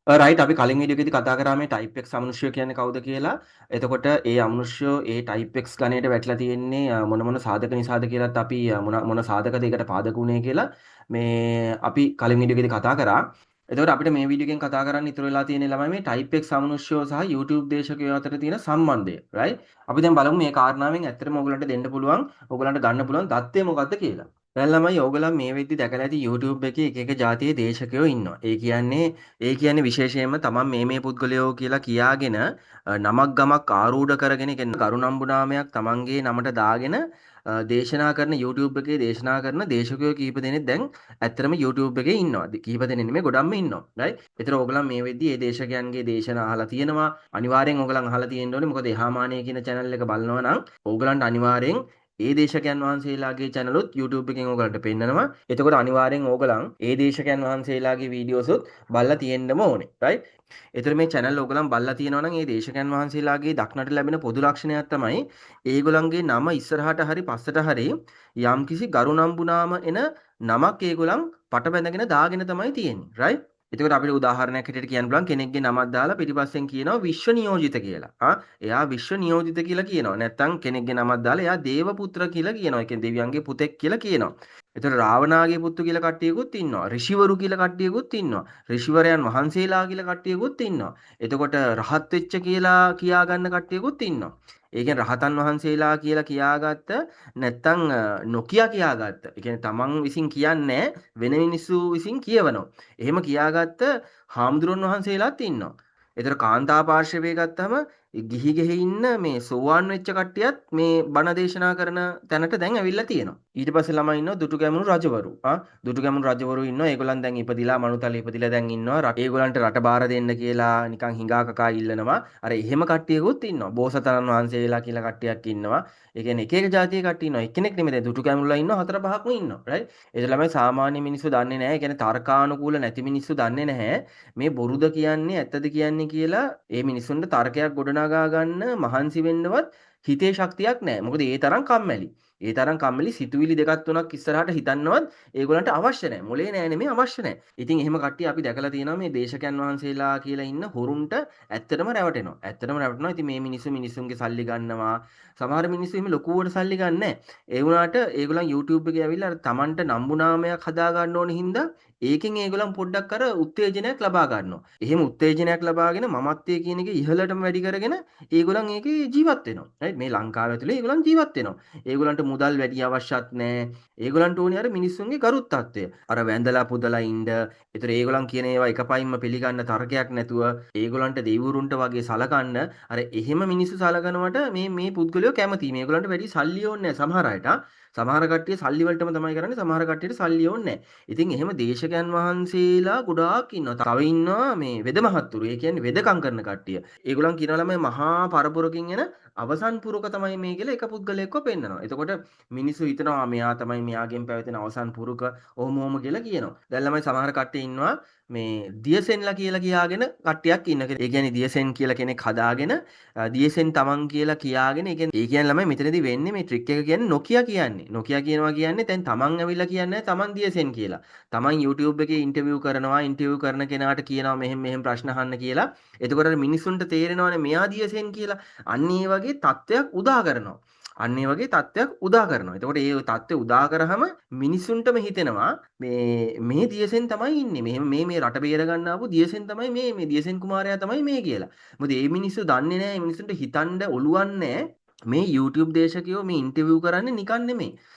Right, අපි කලින් video එකේදී කතා කරා මේ ටයිප් X අමනුෂ්‍යයෝ කියන්නේ කවුද කියලා. එතකොට ඒ අමනුෂ්‍යයෝ ඒ ටයිප් X ගණයට වැටිලා තියෙන්නේ මොන මොන සාධක නිසාද කියලාත් අපි මොන මොන සාධකද ඒකට පාදක වුණේ කියලා මේ අපි කලින් වීඩියෝ එකේදී කතා කරා. එතකොට අපිට මේ වීඩියෝ එකෙන් කතා කරන්න ඉතුරු වෙලා තියෙන ළමයි මේ ටයිප් X අමනුෂ්‍යයෝ සහ YouTube දේශකයෝ අතර තියෙන සම්බන්ධය. රයිට්? අපි දැන් බලමු මේ කාරණාවෙන් ඇත්තටම ඔයගලන්ට දෙන්න පුළුවන්, ඔයගලන්ට ගන්න පුළුවන් දත්තය මොකද්ද කියලා. දැන් ළමයි ඕගොල්ලන් මේ වෙද්දි දැකලා ඇති YouTube එකේ එක එක ජාතියේ දේශකයෝ ඉන්නවා. ඒ කියන්නේ විශේෂයෙන්ම තමන් මේ මේ පුද්ගලයෝ කියලා කියාගෙන නමක් ගමක් ආරූඪ කරගෙන, ඒ කියන්නේ ගරු නම්බුනාමයක් තමන්ගේ නමට දාගෙන දේශනා කරන, YouTube එකේ දේශනා කරන දේශකයෝ කිහිප දෙනෙක් දැන් ඇත්තටම YouTube එකේ ඉන්නවා. කිහිප දෙනෙක් නෙමෙයි, ගොඩක්ම ඉන්නවා. රයිට්? ඒතර ඕගොල්ලන් මේ වෙද්දි මේ දේශකයන්ගේ දේශනා අහලා තියෙනවා. අනිවාර්යෙන් ඕගොල්ලන් අහලා තියෙන්න ඕනේ. මොකද එහා මානෙ කියන channel එක බලනවා නම් ඕගොල්ලන්ට අනිවාර්යෙන් ඒ දේශකයන් වහන්සේලාගේ චැනලුත් YouTube එකෙන් ඕගලන්ට පෙන්නනවා. එතකොට අනිවාර්යෙන් ඕගලන් ඒ දේශකයන් වහන්සේලාගේ වීඩියෝසුත් බලලා තියෙන්නම ඕනේ. රයිට්? ඒතර මේ චැනල් ඕගලන් බලලා තියෙනවා නම් ඒ දේශකයන් වහන්සේලාගේ දක්නට ලැබෙන පොදු ලක්ෂණයක් තමයි ඒගොල්ලන්ගේ නම ඉස්සරහට හරි පස්සට හරි යම්කිසි ගරු නම්බුනාම එන නමක් ඒගොල්ලන් පට බැඳගෙන දාගෙන තමයි තියෙන්නේ. රයිට්? එතකොට අපිට උදාහරණයක් හැටියට කියන්න පුළුවන් කෙනෙක්ගේ නමක් දාලා පිටිපස්සෙන් කියනවා විශ්ව නියෝජිත කියලා. ආ, එයා විශ්ව නියෝජිත කියලා කියනවා. නැත්තම් කෙනෙක්ගේ නමක් දාලා එයා දේවපුත්‍ර කියලා කියනවා. ඒ කියන්නේ දෙවියන්ගේ පුතෙක් කියලා කියනවා. එතකොට රාවණාගේ පුත්තු කියලා කට්ටියකුත් ඉන්නවා. ඍෂිවරු කියලා කට්ටියකුත් ඉන්නවා. ඍෂිවරයන් වහන්සේලා කියලා කට්ටියකුත් ඉන්නවා. එතකොට රහත් වෙච්ච කියලා කියා ගන්න කට්ටියකුත් ඉන්නවා. ඒ කියන්නේ රහතන් වහන්සේලා කියලා කියාගත්ත නැත්තම් නොකිය කියාගත්ත. ඒ කියන්නේ තමන් විසින් කියන්නේ වෙන මිනිස්සු විසින් කියවනවා. එහෙම කියාගත්ත හාමුදුරුවන් වහන්සේලාත් ඉන්නවා. ඒතර කාන්තා පාර්ශවය ගත්තම ගිහි ගෙහි ඉන්න මේ සෝවාන් වෙච්ච කට්ටියත් මේ බණ දේශනා කරන තැනට දැන් ඇවිල්ලා තියෙනවා. ඊට පස්සේ ළමයි ඉන්නවා දුටුගැමුණු රජවරු. ආ, දුටුගැමුණු රජවරු ඉන්නවා. ඒගොල්ලන් දැන් ඉපදිලා මනුතලේ ඉපදිලා දැන් ඉන්නවා. ඒගොල්ලන්ට රට බාර දෙන්න කියලා නිකන් හිඟා කකා ඉල්ලනවා. අර එහෙම කට්ටියකුත් ඉන්නවා. බෝසතාණන් වහන්සේලා කියලා කට්ටියක් ඉන්නවා. ඒ කියන්නේ එක එක ජාතියේ කට්ටිය ඉන්නවා. එක්කෙනෙක් නෙමෙයි, දැන් දුටුගැමුණුලා ඉන්නවා, හතර පහක්ම ඉන්නවා. රයිට්? ඒ ළමයි සාමාන්‍ය මිනිස්සු දන්නේ නැහැ. ඒ කියන්නේ තර්කානුකූල නැති මිනිස්සු දන්නේ නැහැ. මේ බොරුද කියන්නේ ඇත්තද කියන්නේ කියලා ඒ මිනිස්සුන්ට තර්කයක් ගොඩනගා ගන්න මහන්සි වෙන්නවත් හිතේ ශක්තියක් නැහැ. මොකද ඒ තරම් කම්මැලි. ඒ තරම් කම්මැලි, සිතුවිලි දෙකක් තුනක් ඉස්සරහට හිතන්නවත් ඒගොල්ලන්ට අවශ්‍ය නැහැ. මොලේ නෑ නෙමෙයි, අවශ්‍ය නැහැ. ඉතින් එහෙම කට්ටිය අපි දැකලා තියෙනවා මේ දේශකයන් වහන්සේලා කියලා ඉන්න හොරුන්ට ඇත්තටම රැවටෙනවා. ඇත්තටම රැවටෙනවා. ඉතින් මේ මිනිස්සු මිනිස්සුන්ගේ සල්ලි ගන්නවා. සමහර මිනිස්සු එහෙම ලොකුවට සල්ලි ගන්නෑ. ඒ වුණාට ඒගොල්ලන් YouTube එකේ ඇවිල්ලා අර තමන්ට නම්බුනාමයක් හදා ගන්න ඕන හින්දා ඒකෙන් ඒගොල්ලන් පොඩ්ඩක් අර උත්තේජනයක් ලබා ගන්නවා. එහෙම උත්තේජනයක් ලබාගෙන මමත්වයේ කියන එක ඉහළටම වැඩි කරගෙන ඒගොල්ලන් ඒකේ ජීවත් වෙනවා. රයිට්? මේ ලංකාව ඇතුලේ ඒගොල්ලන් ජීවත් වෙනවා. ඒගොල්ලන්ට මුදල් වැඩි අවශ්‍යත් නෑ. ඒගොල්ලන්ට ඕනේ අර මිනිස්සුන්ගේ ගරුත්වත්වය. අර වැඳලා පුදලා ඉන්න. ඒතර ඒගොල්ලන් කියන ඒවා එකපයින්ම පිළිගන්න, තර්කයක් නැතුව ඒගොල්ලන්ට දෙවිවරුන්ට වගේ සලකන්න, අර එහෙම මිනිස්සු සලකනවට මේ මේ පුද්ගලයෝ කැමතියි. මේගොල්ලන්ට වැඩි සල්ලි ඕනේ නෑ සමහර අයට. සමහර කට්ටිය සල්ලි වලටම තමයි කරන්නේ. සමහර කට්ටියට සල්ලි ඕනේ නෑ. ඉතින් එහෙම දේශකයන් වහන්සේලා ගොඩාක් ඉන්නවා. තව ඉන්නවා මේ වෙද මහත්තුරු. ඒ කියන්නේ වෙදකම් කරන කට්ටිය. ඒගොල්ලන් කියනවා ළමයි මහා පරපුරකින් එන අවසන් පුරුක තමයි මේ කියලා එක පුද්ගලයෙක්ව පෙන්නනවා. එතකොට මිනිස්සු හිතනවා මෙයා තමයි මෙයාගෙන් පැවතෙන අවසන් පුරුක, ඔහොම ඔහොම කියලා කියනවා. දැන් ළමයි සමහර කට්ටිය ඉන්නවා මේ දියසෙන්ලා කියලා කියාගෙන කට්ටියක් ඉන්න. ඒ කියන්නේ දියසෙන් කියලා කෙනෙක් හදාගෙන දියසෙන් තමන් කියලා කියාගෙන, ඒ කියන්නේ ළමයි මෙතනදී වෙන්නේ මේ ට්‍රික් එක කියන්නේ නොකිය කියන්නේ. නොකිය කියනවා කියන්නේ දැන් තමන් ඇවිල්ලා කියන්නේ තමන් දියසෙන් කියලා. තමන් YouTube එකේ ඉන්ටර්විව් කරනවා. ඉන්ටර්විව් කරන කෙනාට කියනවා මෙහෙම මෙහෙම ප්‍රශ්න අහන්න කියලා. එතකොට අර මිනිසුන්ට තේරෙනවානේ මෙයා දියසෙන් කියලා. අන්න ඒ වගේ තත්ත්වයක් උදා කරනවා. අන්න ඒ වගේ තත්ත්වයක් උදා කරනවා. එතකොට ඒ තත්ත්වය උදා කරාම මිනිසුන්ටම හිතෙනවා මේ මේ දියසෙන් තමයි ඉන්නේ. මෙහෙම මේ මේ රට බේර ගන්න ආපු දියසෙන් තමයි මේ මේ දියසෙන් කුමාරයා තමයි මේ කියලා. මොකද මේ මිනිස්සු දන්නේ නැහැ, මේ මිනිස්සුන්ට හිතන්න ඔළුවක් නැහැ. මේ YouTube දේශකයෝ මේ ඉන්ටර්විව් කරන්නේ නිකන් නෙමෙයි.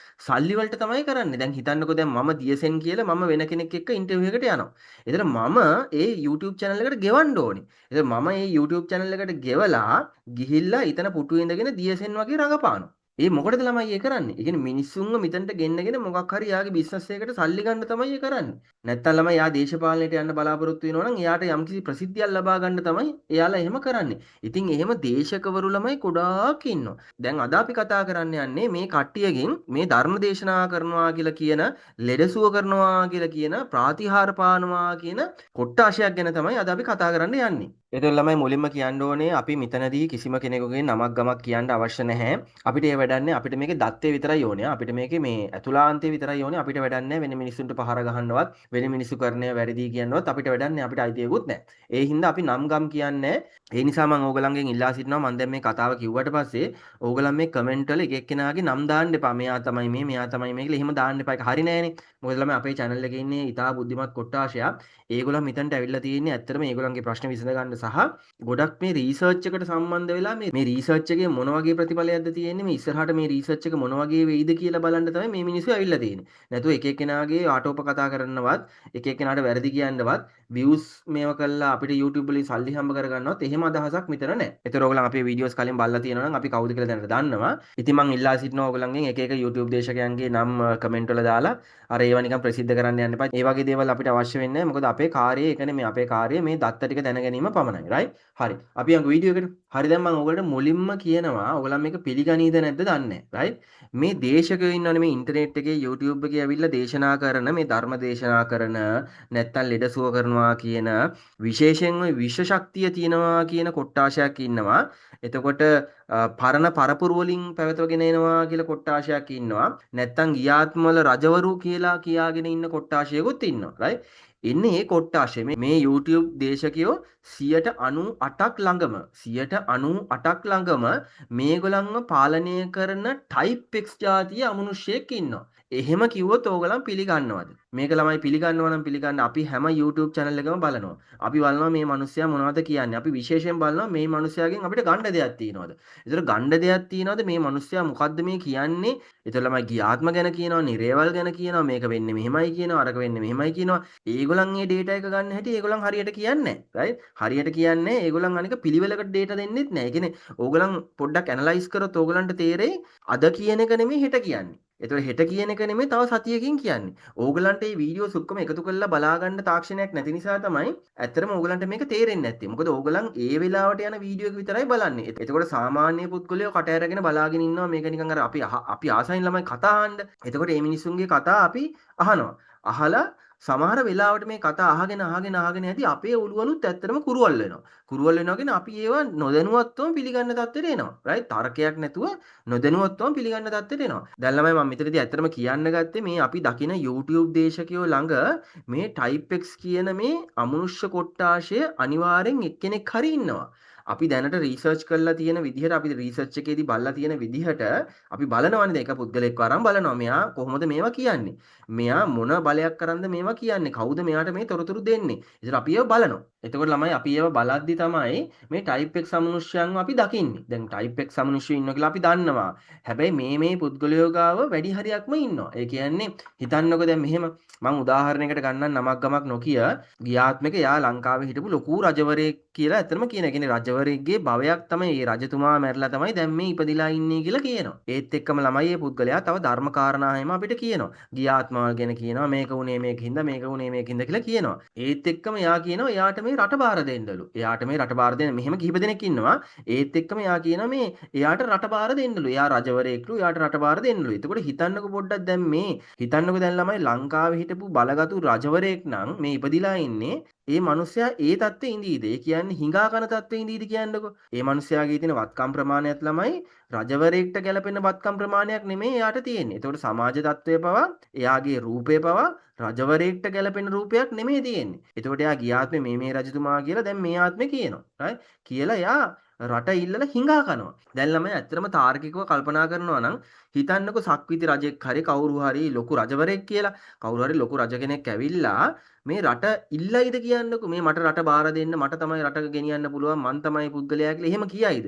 සල්ලි වලට තමයි කරන්නේ. දැන් හිතන්නකෝ, දැන් මම දියසෙන් කියලා මම වෙන කෙනෙක් එක්ක ඉන්ටර්විව් එකට යනවා. ඒතර මම ඒ YouTube channel එකට ගෙවන්න ඕනේ. ඒතර මම ඒ YouTube channel එකට ගෙවලා ගිහිල්ලා ඉතන පුටුවේ ඉඳගෙන දියසෙන් වගේ රඟපානවා. ඒ මොකටද ළමයි ඒ කරන්නේ? ඒ කියන්නේ මිනිස්සුන්ව මෙතනට ගෙන්නගෙන මොකක් හරි එයාගේ බිස්නස් එකකට සල්ලි ගන්න තමයි ඒ කරන්නේ. නැත්තම් ළමයි එයා දේශපාලනයට යන්න බලාපොරොත්තු වෙනවා නම් එයාට යම්කිසි ප්‍රසිද්ධියක් ලබා ගන්න තමයි එයාලා එහෙම කරන්නේ. ඉතින් එහෙම දේශකවරු ළමයි ගොඩාක් ඉන්නවා. දැන් අද අපි කතා කරන්න යන්නේ මේ කට්ටියගෙන් මේ ධර්ම දේශනා කරනවා කියලා කියන, ලෙඩසුව කරනවා කියලා කියන, ප්‍රාතිහාර පානවා කියන කොට්ටාශයක් ගැන තමයි අද අපි කතා කරන්න යන්නේ. එතකොට ළමයි මුලින්ම කියන්න ඕනේ අපි මෙතනදී කිසිම කෙනෙකුගේ නමක් ගමක් කියන්න අවශ්‍ය නැහැ. අපිට ඒ වැඩක් නැහැ. අපිට මේකේ දත්තේ විතරයි ඕනේ. අපිට මේකේ මේ ඇතුළාන්තය විතරයි ඕනේ. අපිට වැඩක් නැහැ වෙන මිනිස්සුන්ට පහර ගහන්නවත්, වෙන මිනිස්සු කරන වැරදි කියන්නවත් අපිට වැඩක් නැහැ. අපිට අයිතියකුත් නැහැ. ඒ හින්දා අපි නම් ගම් කියන්නේ. ඒ නිසා මම ඕගොල්ලන්ගෙන් ඉල්ලා සිටිනවා, මම දැන් මේ කතාව කිව්වට පස්සේ ඕගොල්ලන් මේ කමෙන්ට් වල එක එක්කෙනාගේ නම් දාන්න එපා. මෙයා තමයි මේ, මෙයා තමයි මේ කියලා එහෙම දාන්න එපා. ඒක හරි නෑනේ. මොකද ළමයි අපේ channel එකේ ඉන්නේ ඉතා බුද්ධිමත් කොට්ටාශයක්. ඒගොල්ලන් මෙතනට ඇවිල්ලා තියෙන්නේ ඇත්තටම ඒගොල්ලන්ගේ ප්‍රශ්න විසඳ ගන්න සහ ගොඩක් මේ රීසර්ච් එකට සම්බන්ධ වෙලා මේ රීසර්ච් එකේ මොන වගේ ප්‍රතිඵලයක්ද තියෙන්නේ, මේ ඉස්සරහට මේ රීසර්ච් එක මොන වගේ වෙයිද කියලා බලන්න තමයි මේ මිනිස්සු ඇවිල්ලා තියෙන්නේ. නැතුව එක එක්කෙනාගේ ආටෝප කතා කරන්නවත්, එක එක්කෙනාට වැරදි කියන්නවත්, views මේව කරලා අපිට YouTube වලින් සල්ලි හම්බ කරගන්නවත් එහෙම අදහසක් මෙතන නැහැ. ඒතර ඔයගොල්ලන් අපේ වීඩියෝස් කලින් බලලා තියෙනවා නම් අපි කවුද කියලා දැනට දන්නවා. ඉතින් මං ඉල්ලා සිටිනවා ඔයගොල්ලන්ගෙන් එක එක YouTube දේශකයන්ගේ නම් කමෙන්ට් වල දාලා අර ඒවා නිකන් ප්‍රසිද්ධ කරන්න යන්න එපා. ඒ වගේ දේවල් අපිට අවශ්‍ය වෙන්නේ නැහැ. මොකද අපේ කාර්යය ඒක නෙමෙයි. අපේ කාර්යය මේ දත්ත ටික දැන ගැනීම පමණයි. රයිට්? හරි. අපි යමු වීඩියෝ එකට. හරි, දැන් මම ඔයගොල්ලන්ට මුලින්ම කියනවා ඔයගොල්ලන් මේක පිළිගනීද නැද්ද දන්නේ නැහැ. රයිට්? මේ දේශකයෝ ඉන්නවනේ මේ ඉන්ටර්නෙට් එකේ YouTube එකේ ඇවිල්ලා දේශනා කරන, මේ ධර්ම දේශනා කරන, නැත්තම් ලෙඩ සුව කරනවා කියන, විශේෂයෙන් ඔය විශ්ව ශක්තිය තියෙනවා කියන කොට්ටාශයක් ඉන්නවා. එතකොට පරණ පරපුරු වලින් පැවතගෙන එනවා කියලා කොට්ටාශයක් ඉන්නවා. නැත්තම් ගියාත්මවල රජවරු කියලා කියාගෙන ඉන්න කොට්ටාශයකුත් ඉන්නවා. රයිට්? එන්නේ ඒ කොට්ටාශය මේ YouTube දේශකයෝ 98ක් ළඟම 98ක් ළඟම මේගොල්ලන්ව පාලනය කරන ටයිප් X ජාතිය අමනුෂ්‍යයෙක් ඉන්නවා. එහෙම කිව්වොත් ඕගොල්ලන් පිළිගන්නවද? මේක ළමයි පිළිගන්නවා නම් පිළිගන්න. අපි හැම YouTube channel එකම බලනවා. අපි බලනවා මේ මිනිස්සයා මොනවද කියන්නේ. අපි විශේෂයෙන් බලනවා මේ මිනිස්සයාගෙන් අපිට ගන්න දෙයක් තියෙනවද? ඒතර ගන්න දෙයක් තියෙනවද? මේ මිනිස්සයා මොකද්ද මේ කියන්නේ? ඒතර ළමයි ගියාත්ම ගැන කියනවා, නිරේවල් ගැන කියනවා, මේක වෙන්නේ මෙහෙමයි කියනවා, අරක වෙන්නේ මෙහෙමයි කියනවා. ඒගොල්ලන් මේ ඩේටා එක ගන්න හැටි ඒගොල්ලන් හරියට කියන්නේ නැහැ. රයිට්? හරියට කියන්නේ ඒගොල්ලන් අනික පිළිවෙලකට ඩේටා දෙන්නෙත් නැහැ. ඒ කියන්නේ ඕගොල්ලන් පොඩ්ඩක් ඇනලයිස් කරොත් ඕගොල්ලන්ට තේරෙයි අද කියන එක නෙමෙයි හෙට කියන්නේ. ඒතකොට හෙට කියන එක නෙමෙයි තව සතියකින් කියන්නේ. ඕගොල්ලන්ට මේ වීඩියෝස් ඔක්කොම එකතු කරලා බලා ගන්න තාක්ෂණයක් නැති නිසා තමයි ඇත්තටම ඕගොල්ලන්ට මේක තේරෙන්නේ නැත්තේ. මොකද ඕගොල්ලන් ඒ වෙලාවට යන වීඩියෝ එක විතරයි බලන්නේ. එතකොට සාමාන්‍ය පුද්ගලයෝ කට ඇරගෙන බලාගෙන ඉන්නවා මේක නිකන් අර අපි ආසයින් ළමයි කතා අහන්න. එතකොට මේ මිනිස්සුන්ගේ කතා අපි අහනවා. අහලා සමහර වෙලාවට මේ කතා අහගෙන අහගෙන අහගෙන යද්දි අපේ ඔළුවලුත් ඇත්තටම කුරුවල් වෙනවා. කුරුවල් වෙනවා කියන්නේ අපි ඒවා නොදැනුවත්වම පිළිගන්න තත්ත්වයට එනවා. රයිට්? තර්කයක් නැතුව නොදැනුවත්වම පිළිගන්න තත්ත්වයට එනවා. දැන් ළමයි මම මෙතනදී ඇත්තටම කියන්න ගත්තේ මේ අපි දකින YouTube දේශකයෝ ළඟ මේ Type X කියන මේ අමනුෂ්‍ය කොට්ටාශය අනිවාර්යෙන් එක්කෙනෙක් හරි ඉන්නවා. අපි දැනට රීසර්ච් කරලා තියෙන විදිහට, අපි රීසර්ච් එකේදී බලලා තියෙන විදිහට අපි බලනවානේ දැන් එක පුද්ගලෙක්ව අරන් බලනවා මෙයා කොහොමද මේවා කියන්නේ, මෙයා මොන බලයක් කරන්ද මේවා කියන්නේ, කවුද මෙයාට මේ තොරතුරු දෙන්නේ. ඒතර අපි ඒවා බලනවා. එතකොට ළමයි අපි ඒවා බලද්දි තමයි මේ ටයිප් X අමනුෂ්‍යයන්ව අපි දකින්නේ. දැන් ටයිප් X අමනුෂ්‍යයෝ ඉන්නවා කියලා අපි දන්නවා. හැබැයි මේ පුද්ගලයෝ ගාව වැඩි හරියක්ම ඉන්නවා. ඒ කියන්නේ හිතන්නකෝ දැන් මෙහෙම මං උදාහරණයකට ගන්නම් නමක් ගමක් නොකිය, ගියාත්මක එයා ලංකාවේ හිටපු ලොකු රජවරයෙක් කියලා ඇත්තටම කියන. ඒ කියන්නේ රජවරයෙක්ගේ භවයක් තමයි ඒ රජතුමා මැරිලා තමයි දැන් මේ ඉපදිලා ඉන්නේ කියලා කියනවා. ඒත් එක්කම ළමයි මේ පුද්ගලයා තව ධර්ම කාරණා හැම අපිට කියනවා. ගියාත්මවල් ගැන කියනවා, මේක උනේ මේක හින්දා, මේක උනේ මේක හින්දා කියලා කියනවා. ඒත් එක්කම එයා කියනවා එයාට මේ රට බාර දෙන්නලු. එයාට මේ රට බාර දෙන්න මෙහෙම කිහිප දෙනෙක් ඉන්නවා. ඒත් එක්කම එයා කියනවා මේ එයාට රට බාර දෙන්නලු. එයා රජවරයෙක්ලු, එයාට රට බාර දෙන්නලු. එතකොට හිතන්නකෝ පොඩ්ඩක් දැන් මේ හිතන්නකෝ දැන් ළමයි ලංකාවේ හිටපු බලගතු රජවරයෙක් නම් මේ ඉපදිලා ඉන්නේ, ඒ මනුස්සයා ඒ තත්ත්වෙ ඉඳීද? ඒ කියන්නේ හිඟා කන තත්ත්වෙ ඉඳීද කියන්නකෝ. ඒ මනුස්සයාගේ තියෙන වත්කම් ප්‍රමාණයත් ළමයි රජවරයෙක්ට ගැලපෙන වත්කම් ප්‍රමාණයක් නෙමෙයි එයාට තියෙන්නේ. එතකොට සමාජ තත්ත්වය පවා එයාගේ රූපය පවා රජවරයෙක්ට ගැලපෙන රූපයක් නෙමෙයි තියෙන්නේ. එතකොට එයා ගියාත්මේ මේ රජතුමා කියලා දැන් මේ ආත්මේ කියනවා. රයිට්? කියලා එයා රට ඉල්ලලා හිඟා කනවා. දැන් ළමයි ඇත්තටම තාර්කිකව කල්පනා කරනවා නම් හිතන්නකෝ සක්විති රජෙක් හරි කවුරු හරි ලොකු රජවරයෙක් කියලා, කවුරු හරි ලොකු රජ කෙනෙක් ඇවිල්ලා මේ රට ඉල්ලයිද කියන්නකෝ, මේ මට රට බාර දෙන්න, මට තමයි රට ගෙනියන්න පුළුවන්, මං තමයි පුද්ගලයා කියලා එහෙම කියයිද?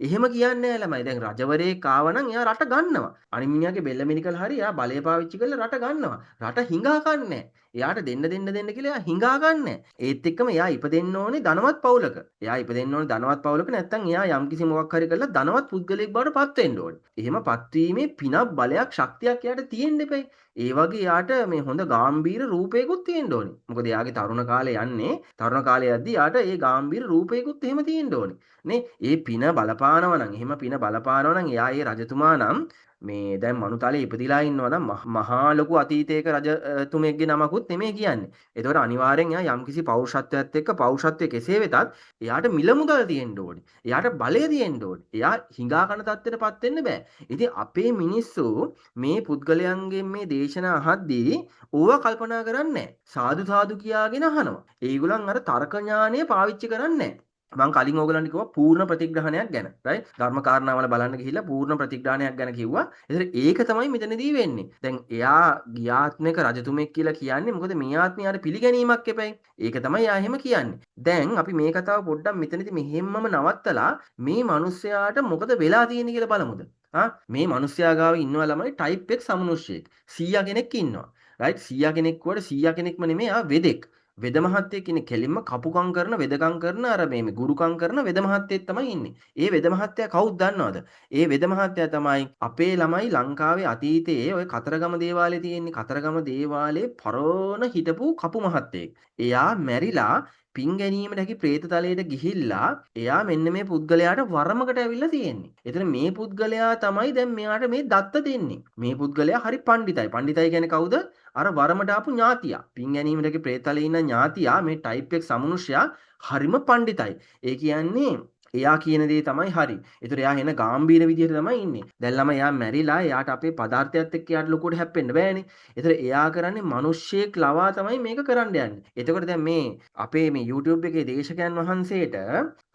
එහෙම කියන්නේ නෑ ළමයි. දැන් රජවරයෙක් ආව නම් එයා රට ගන්නවා. අනිත් මිනිහාගේ බෙල්ල මිරිකලා හරි එයා බලය පාවිච්චි කරලා රට ගන්නවා. රට හිඟා කන්නේ. එයාට දෙන්න දෙන්න දෙන්න කියලා එයා හිඟා ගන්නෑ. ඒත් එක්කම එයා ඉපදෙන්න ඕනේ ධනවත් පවුලක. එයා ඉපදෙන්න ඕනේ ධනවත් පවුලක, නැත්නම් එයා යම්කිසි මොකක් හරි කරලා ධනවත් පුද්ගලයෙක් බවට පත් වෙන්න ඕනේ. එහෙම පත්වීමේ පිනක් බලයක් ශක්තියක් එයාට තියෙන්න එපැයි. ඒ වගේ එයාට මේ හොඳ ගාම්භීර රූපයකුත් තියෙන්න ඕනේ. මොකද එයාගේ තරුණ කාලේ යන්නේ, තරුණ කාලේ යද්දි එයාට ඒ ගාම්භීර රූපයකුත් එහෙම තියෙන්න ඕනේ. නේ? ඒ පින බලපානවා නම්, එහෙම පින බලපානවා නම් එයා ඒ රජතුමා නම් මේ දැන් මනුතාලේ ඉපදිලා ඉන්නවා නම් මහා ලොකු අතීතයක රජතුමෙක්ගේ නමකුත් නෙමෙයි කියන්නේ. ඒතකොට අනිවාර්යෙන් එයා යම්කිසි පෞරුෂත්වයක් එක්ක, පෞරුෂත්වය කෙසේ වෙතත් එයාට මිල මුදල් තියෙන්න ඕනේ. එයාට බලය තියෙන්න ඕනේ. එයා හිඟා කන තත්ත්වයටපත් වෙන්න බෑ. ඉතින් අපේ මිනිස්සු මේ පුද්ගලයන්ගෙන් මේ දේශනා අහද්දී ඕවා කල්පනා කරන්නේ නැහැ. සාදු සාදු කියාගෙන අහනවා. ඒගොල්ලන් අර තර්ක ඥානය පාවිච්චි කරන්නේ නැහැ. මං කලින් ඕගොල්ලන්ට කිව්වා පූර්ණ ප්‍රතිග්‍රහණයක් ගැන. රයිට්? ධර්ම කාරණාවල බලන්න ගිහිල්ලා පූර්ණ ප්‍රතිග්‍රහණයක් ගැන කිව්වා. ඒතර ඒක තමයි මෙතනදී වෙන්නේ. දැන් එයා ගියාත්මක රජතුමෙක් කියලා කියන්නේ මොකද මේ ආත්මේ යාට පිළිගැනීමක් එපැයි. ඒක තමයි එයා එහෙම කියන්නේ. දැන් අපි මේ කතාව පොඩ්ඩක් මෙතනදී මෙහෙම්මම නවත්තලා මේ මිනිස්සයාට මොකද වෙලා තියෙන්නේ කියලා බලමුද? මේ මිනිස්සයා ගාව ඉන්නවා ළමයි ටයිප් 1 සමනුෂ්‍යයෙක්. 100 කෙනෙක් ඉන්නවා. රයිට්? 100 කෙනෙක් වුණාට 100 කෙනෙක්ම නෙමෙයි, ආ වෙදෙක්. වෙද මහත්තයෙක් ඉන්නේ. කෙලින්ම කපුකම් කරන, වෙදකම් කරන, අර මේ ගුරුකම් කරන වෙද මහත්තයෙක් තමයි ඉන්නේ. ඒ වෙද මහත්තයා කවුද දන්නවද? ඒ වෙද මහත්තයා තමයි අපේ ළමයි ලංකාවේ අතීතයේ ඔය කතරගම දේවාලේ තියෙන්නේ. කතරගම දේවාලේ පරණ හිටපු කපු මහත්තයෙක්. එයා මැරිලා පින් ගැනීමට හැකි പ്രേත තලයට ගිහිල්ලා එයා මෙන්න මේ පුද්ගලයාට වරමකට ඇවිල්ලා තියෙන්නේ. එතන මේ පුද්ගලයා තමයි දැන් මෙයාට මේ දත්ත දෙන්නේ. මේ පුද්ගලයා හරි පණ්ඩිතයි. පණ්ඩිතයි කියන්නේ කවුද? අර වරමට ආපු ඥාතියා. පින් ගැනීමට හැකි പ്രേත තලයේ ඉන්න ඥාතියා මේ ටයිප් එක සමනුෂ්‍යයා හරිම පණ්ඩිතයි. ඒ කියන්නේ එයා කියන දේ තමයි හරි. ඒතර එයා එන ගාම්භීර විදියට තමයි ඉන්නේ. දැන් ළමයි එයා මැරිලා එයාට අපේ පදාර්ථයත් එක්ක එයාට ලොකුවට හැප්පෙන්න බෑනේ. ඒතර එයා කරන්නේ මිනිස්සෙක් ලවා තමයි මේක කරන්න යන්නේ. එතකොට දැන් මේ අපේ මේ YouTube එකේ දේශකයන් වහන්සේට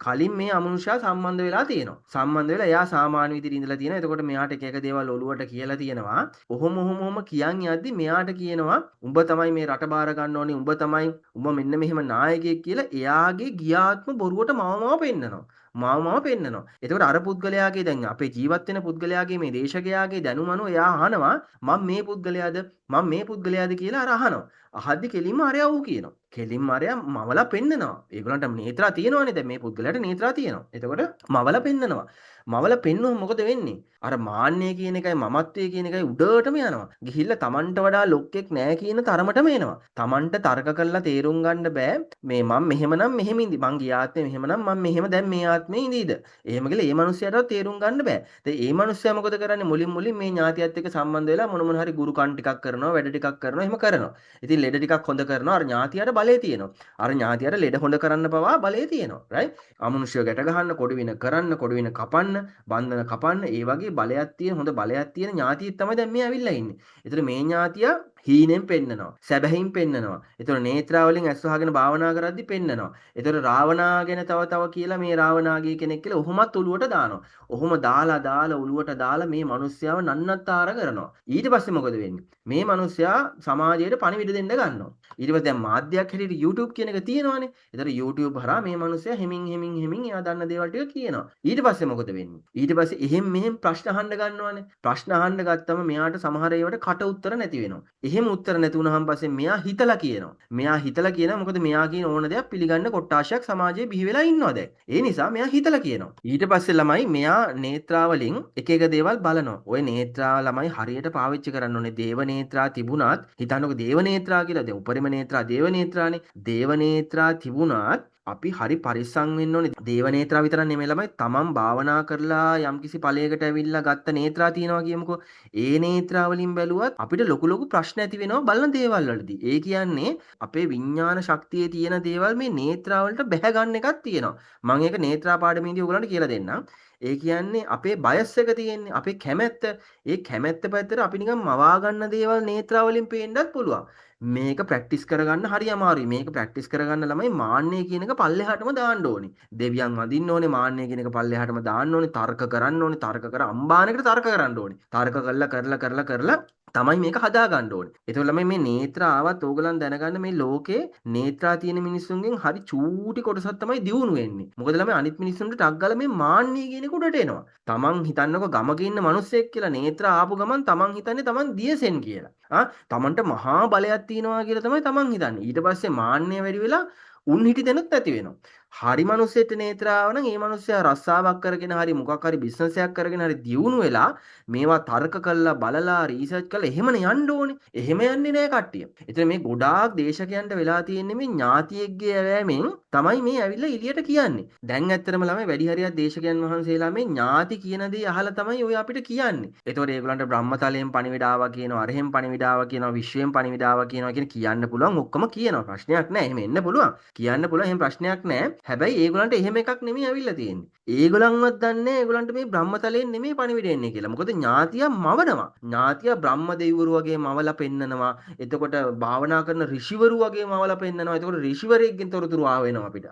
කලින් මේ අමනුෂ්‍යයා සම්බන්ධ වෙලා තියෙනවා. සම්බන්ධ වෙලා එයා සාමාන්‍ය විදියට ඉඳලා තියෙනවා. එතකොට මෙයාට එක එක දේවල් ඔලුවට කියලා තියෙනවා. ඔහොම ඔහොම ඔහොම කියන් යද්දි මෙයාට කියනවා උඹ තමයි මේ රට බාර ගන්න ඕනේ. උඹ තමයි උඹ මෙන්න මෙහෙම නායකයෙක් කියලා එයාගේ ගියාත්ම බොරුවට මව මව පෙන්නනවා. මව මව පෙන්නනවා. එතකොට අර පුද්ගලයාගේ දැන් අපේ ජීවත් වෙන පුද්ගලයාගේ මේ දේශකයාගේ දැනුම අනුව එයා අහනවා මම මේ පුද්ගලයාද මම මේ පුද්ගලයාද කියලා අර අහනවා. අහද්දි කෙලින්ම අරයා ඌ කියනවා. කෙලින්ම අරයා මවලා පෙන්නනවා. ඒගොල්ලන්ට නේත්‍රා තියෙනවනේ. දැන් මේ පුද්ගලයාට නේත්‍රා තියෙනවා. එතකොට මවලා පෙන්නනවා. මවලා පෙන්නුවම මොකද වෙන්නේ? අර මාන්නය කියන එකයි මමත්වය කියන එකයි උඩටම යනවා. ගිහිල්ලා Tamanට වඩා ලොක්ෙක් නෑ කියන තරමටම එනවා. Tamanට තර්ක කරලා තේරුම් ගන්න බෑ. මේ මම මෙහෙමනම් මෙහෙම ඉඳි. මං ගිය ආත්මේ මෙහෙමනම් මං මෙහෙම දැන් මේ ආත්මේ ඉඳීද? එහෙම කියලා ඒ මනුස්සයාටවත් තේරුම් ගන්න බෑ. දැන් ඒ මනුස්සයා මොකද කරන්නේ? මුලින් මුලින් මේ ඥාතියත් එක්ක සම්බන්ධ වෙලා මොන මොන හරි ගුරුකම් ටිකක් කරනවා, වැඩ ටිකක් කරනවා, එහෙම කරනවා. ඉතින් ලෙඩ ටිකක් හොඳ කරනවා. අර ඥාතියාට බලය තියෙනවා. අර ඥාතියාට ලෙඩ හොඳ කරන්න පවා බලය තියෙනවා. රයිට්? අමනුෂ්‍යව ගැට ගහන්න, කොඩි වින කරන්න, කොඩි වින කපන්න, බන්ධන කපන්න, ඒ වගේ බලයක් තියෙන හොඳ බලයක් තියෙන ඥාතියෙක් තමයි දැන් මේ ඇවිල්ලා ඉන්නේ. ඒතර මේ ඥාතියා හීනෙන් පෙන්නනවා, සැබැහින් පෙන්නනවා. ඒතර නේත්‍රා වලින් ඇස් වහගෙන භාවනා කරද්දි පෙන්නනවා. ඒතර රාවණා ගැන තව තව කියලා මේ රාවණාගේ කෙනෙක් කියලා ඔහොමත් ඔලුවට දානවා. ඔහොම දාලා දාලා ඔලුවට දාලා මේ මිනිස්යාව නන්නත්තර කරනවා. ඊට පස්සේ මොකද වෙන්නේ? මේ මිනිස්යා සමාජයට පණිවිඩ දෙන්න ගන්නවා. ඊට පස්සේ දැන් මාධ්‍යයක් හැටියට YouTube කියන එක තියෙනවානේ. ඒතර YouTube හරහා මේ මිනිස්යා හිමින් හිමින් හිමින් එයා දන්න දේවල් ටික කියනවා. ඊට පස්සේ මොකද වෙන්නේ? ඊට පස්සේ එහෙම් මෙහෙම් ප්‍රශ්න අහන්න ගන්නවානේ. ප්‍රශ්න අහන්න ගත්තම මෙයාට සමහර ඒවාට කට උත්තර නැති වෙනවා. එහෙම උත්තර නැති වුණාන් පස්සේ මෙයා හිතලා කියනවා. මෙයා හිතලා කියනවා මොකද මෙයා කියන ඕන දෙයක් පිළිගන්න කොට්ටාශයක් සමාජයේ බිහි වෙලා ඉන්නවා දැන්. ඒ නිසා මෙයා හිතලා කියනවා. ඊට පස්සේ ළමයි මෙයා නේත්‍රා වලින් එක එක දේවල් බලනවා. ඔය නේත්‍රා ළමයි හරියට පාවිච්චි කරන්න ඕනේ. දේව නේත්‍රා තිබුණත් හිතන්නකෝ දේව නේත්‍රා කියලා. දැන් උපරිම නේත්‍රා දේව නේත්‍රානේ. දේව නේත්‍රා තිබුණත් අපි හරි පරිස්සම් වෙන්න ඕනේ. දේව නේත්‍රා විතරක් නෙමෙයි ළමයි, තමන් භාවනා කරලා යම්කිසි ඵලයකට ඇවිල්ලා ගත්ත නේත්‍රා තියෙනවා කියමුකෝ. ඒ නේත්‍රා වලින් බැලුවත් අපිට ලොකු ලොකු ප්‍රශ්න ඇති වෙනවා බලන දේවල් වලදී. ඒ කියන්නේ අපේ විඥාන ශක්තියේ තියෙන දේවල් මේ නේත්‍රා වලට බැහැ ගන්න එකක් තියෙනවා. මම ඒක නේත්‍රා පාඩමේදී ඔයගොල්ලන්ට කියලා දෙන්නම්. ඒ කියන්නේ අපේ බයස් එක තියෙන්නේ, අපේ කැමැත්ත. ඒ කැමැත්ත පැත්තට අපි නිකන් මවා ගන්න දේවල් නේත්‍රා වලින් පේන්නත් පුළුවන්. මේක ප්‍රැක්ටිස් කරගන්න හරි අමාරුයි. මේක ප්‍රැක්ටිස් කරගන්න ළමයි මාන්නය කියන එක පල්ලෙහාටම දාන්න ඕනේ. දෙවියන් වඳින්න ඕනේ, මාන්නය කියන එක පල්ලෙහාටම දාන්න ඕනේ, තර්ක කරන්න ඕනේ, තර්ක කර අම්බානකට තර්ක කරන්න ඕනේ. තර්ක කරලා කරලා කරලා කරලා තමයි මේක හදා ගන්න ඕනේ. ඒතකොට ළමයි මේ නේත්‍රා ආවත් ඕගොල්ලන් දැනගන්න මේ ලෝකේ නේත්‍රා තියෙන මිනිස්සුන්ගෙන් හරි චූටි කොටසක් තමයි දියුණු වෙන්නේ. මොකද ළමයි අනිත් මිනිස්සුන්ට ටක් ගාලා මේ මාන්නය කියන එක උඩට එනවා. තමන් හිතන්නකෝ ගමක ඉන්න මිනිස්සෙක් කියලා නේත්‍රා ආපු ගමන් තමන් හිතන්නේ තමන් දියසෙන් කියලා. ආ තමන්ට මහා බලයක් තියෙනවා කියලා තමයි තමන් හිතන්නේ. ඊට පස්සේ මාන්නය වැඩි වෙලා උන් හිටි තැනුත් නැති වෙනවා. හරි මිනිස්සෙට නේත්‍ර ආව නම් ඒ මිනිස්සයා රස්සාවක් කරගෙන හරි මොකක් හරි බිස්නස් එකක් කරගෙන හරි දියුණු වෙලා මේවා තර්ක කරලා බලලා රීසර්ච් කරලා එහෙමනේ යන්න ඕනේ. එහෙම යන්නේ නෑ කට්ටිය. එතන මේ ගොඩාක් දේශකයන්ට වෙලා තියෙන්නේ මේ ඥාතියෙක්ගේ ඇවෑමෙන් තමයි මේ ඇවිල්ලා එළියට කියන්නේ. දැන් ඇත්තටම ළමයි වැඩි හරියක් දේශකයන් වහන්සේලා මේ ඥාති කියන දේ අහලා තමයි ඔය අපිට කියන්නේ. එතකොට ඒගොල්ලන්ට බ්‍රහ්මතලයෙන් පණිවිඩ ආවා කියනවා, අරහෙන් පණිවිඩ ආවා කියනවා, විශ්වයෙන් පණිවිඩ ආවා කියනවා කියන කියන්න පුළුවන් ඔක්කොම කියනවා. ප්‍රශ්නයක් නෑ. එහෙම එන්න පුළුවන්. කියන්න පුළුවන් එහෙම ප්‍රශ්නයක් නෑ. හැබැයි ඒගොල්ලන්ට එහෙම එකක් නෙමෙයි ඇවිල්ලා තියෙන්නේ. ඒගොල්ලන්වත් දන්නේ ඒගොල්ලන්ට මේ බ්‍රහ්මතලයෙන් නෙමෙයි පණිවිඩ එන්නේ කියලා. මොකද ඥාතියා මවනවා. ඥාතියා බ්‍රහ්ම දෙවිවරු වගේ මවලා පෙන්නනවා. එතකොට භාවනා කරන ඍෂිවරු වගේ මවලා පෙන්නනවා. එතකොට ඍෂිවරයෙක්ගෙන් තොරතුරු ආව වෙනවා අපිට.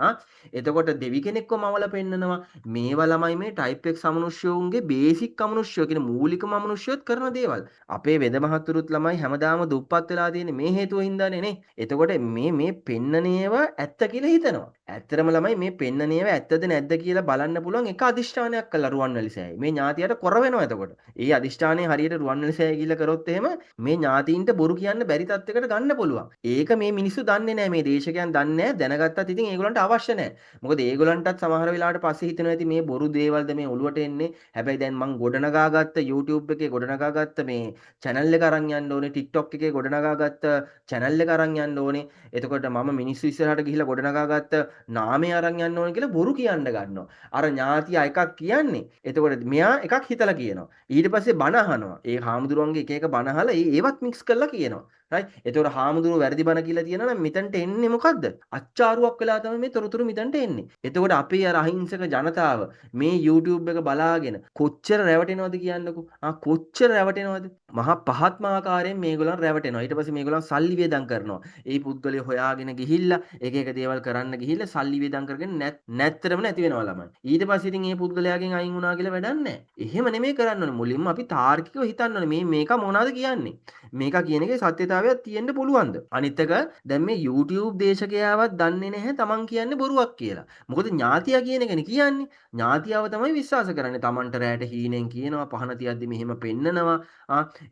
එතකොට දෙවි කෙනෙක්ව මවලා පෙන්නනවා. මේවා ළමයි මේ ටයිප් එක්ස් අමනුෂ්‍යයන්ගේ බේසික් අමනුෂ්‍යයෝ කියන මූලිකම අමනුෂ්‍යයොත් කරන දේවල්. අපේ වෙද මහතුරුත් ළමයි හැමදාම දුප්පත් වෙලා තියෙන්නේ මේ හේතුව හින්දානේ නේ. එතකොට මේ මේ පෙන්නන ඒවා ඇත්ත කියලා හිතනවා. ඇත්තටම ළමයි මේ පෙන්නන ඒවා ඇත්තද නැද්ද කියලා බලන්න පුළුවන් එක අදිෂ්ඨානයක් කළා රුවන්වැලි සෑයේ. මේ ඥාතියට කොර වෙනවා එතකොට. ඒ අදිෂ්ඨානය හරියට රුවන්වැලි සෑය ගිහිල්ලා කරොත් එහෙම මේ ඥාතීන්ට බොරු කියන්න බැරි තත්යකට ගන්න පුළුවන්. ඒක මේ මිනිස්සු දන්නේ නැහැ. මේ දේශකයන් දන්නේ නැහැ. දැනගත්තත් ඉතින් ඒගොල්ලන්ට අවශ්‍ය නැහැ. මොකද ඒගොල්ලන්ටත් සමහර වෙලාවට පස්සේ හිතෙනවා ඇති මේ බොරු දේවල්ද මේ ඔළුවට එන්නේ. හැබැයි දැන් මං ගොඩනගාගත්ත YouTube එකේ ගොඩනගාගත්ත මේ channel එක අරන් යන්න ඕනේ. TikTok එකේ ගොඩනගාගත්ත channel එක අරන් යන්න ඕනේ. එතකොට මම මිනිස්සු ඉස්සරහට ගිහිල්ලා ගොඩනගාගත්ත නාමය අරන් යන්න ඕනේ කියලා බොරු කියන්න ගන්නවා. අර ඥාතියා එකක් කියන්නේ. එතකොට මෙයා එකක් හිතලා කියනවා. ඊට පස්සේ බණ අහනවා. ඒ හාමුදුරුවන්ගේ එක එක බණ අහලා ඒවත් මික්ස් කරලා කියනවා. රයිට්. එතකොට හාමුදුරුවෝ වැරදි බණ කියලා කියනවා නම් මෙතනට එන්නේ මොකද්ද? අච්චාරුවක් වෙලා තමයි මේ තොරතුරු මෙතනට එන්නේ. එතකොට අපේ අර අහිංසක ජනතාව මේ YouTube එක බලාගෙන කොච්චර රැවටෙනවද කියන්නකෝ. කොච්චර රැවටෙනවද? මහා පහත්ම ආකාරයෙන් මේගොල්ලන් රැවටෙනවා. ඊට පස්සේ මේගොල්ලන් සල්ලි වේදම් කරනවා. ඒ පුද්ගලයා හොයාගෙන ගිහිල්ලා එක එක දේවල් කරන්න ගිහිල්ලා සල්ලි වේදම් කරගෙන නැත්තරම නැති වෙනවා ළමයි. ඊට පස්සේ ඉතින් ඒ පුද්ගලයාගෙන් අයින් වුණා කියලා වැඩක් නැහැ. එහෙම නෙමෙයි කරන්න ඕනේ. මුලින්ම අපි තාර්කිකව හිතන්න ඕනේ මේ මේක මොනවද කියන්නේ? මේක කියන එකේ සත්‍යතාවයක් තියෙන්න පුළුවන්ද? අනිත් එක දැන් මේ YouTube දේශකයාවත් දන්නේ නැහැ තමන් කියන්නේ බොරුවක් කියලා. මොකද ඥාතියා කියන එකනේ කියන්නේ. ඥාතියාව තමයි විශ්වාස කරන්නේ. තමන්ට රැට හීනෙන් කියනවා, පහන තියද්දි මෙහෙම පෙන්නනවා.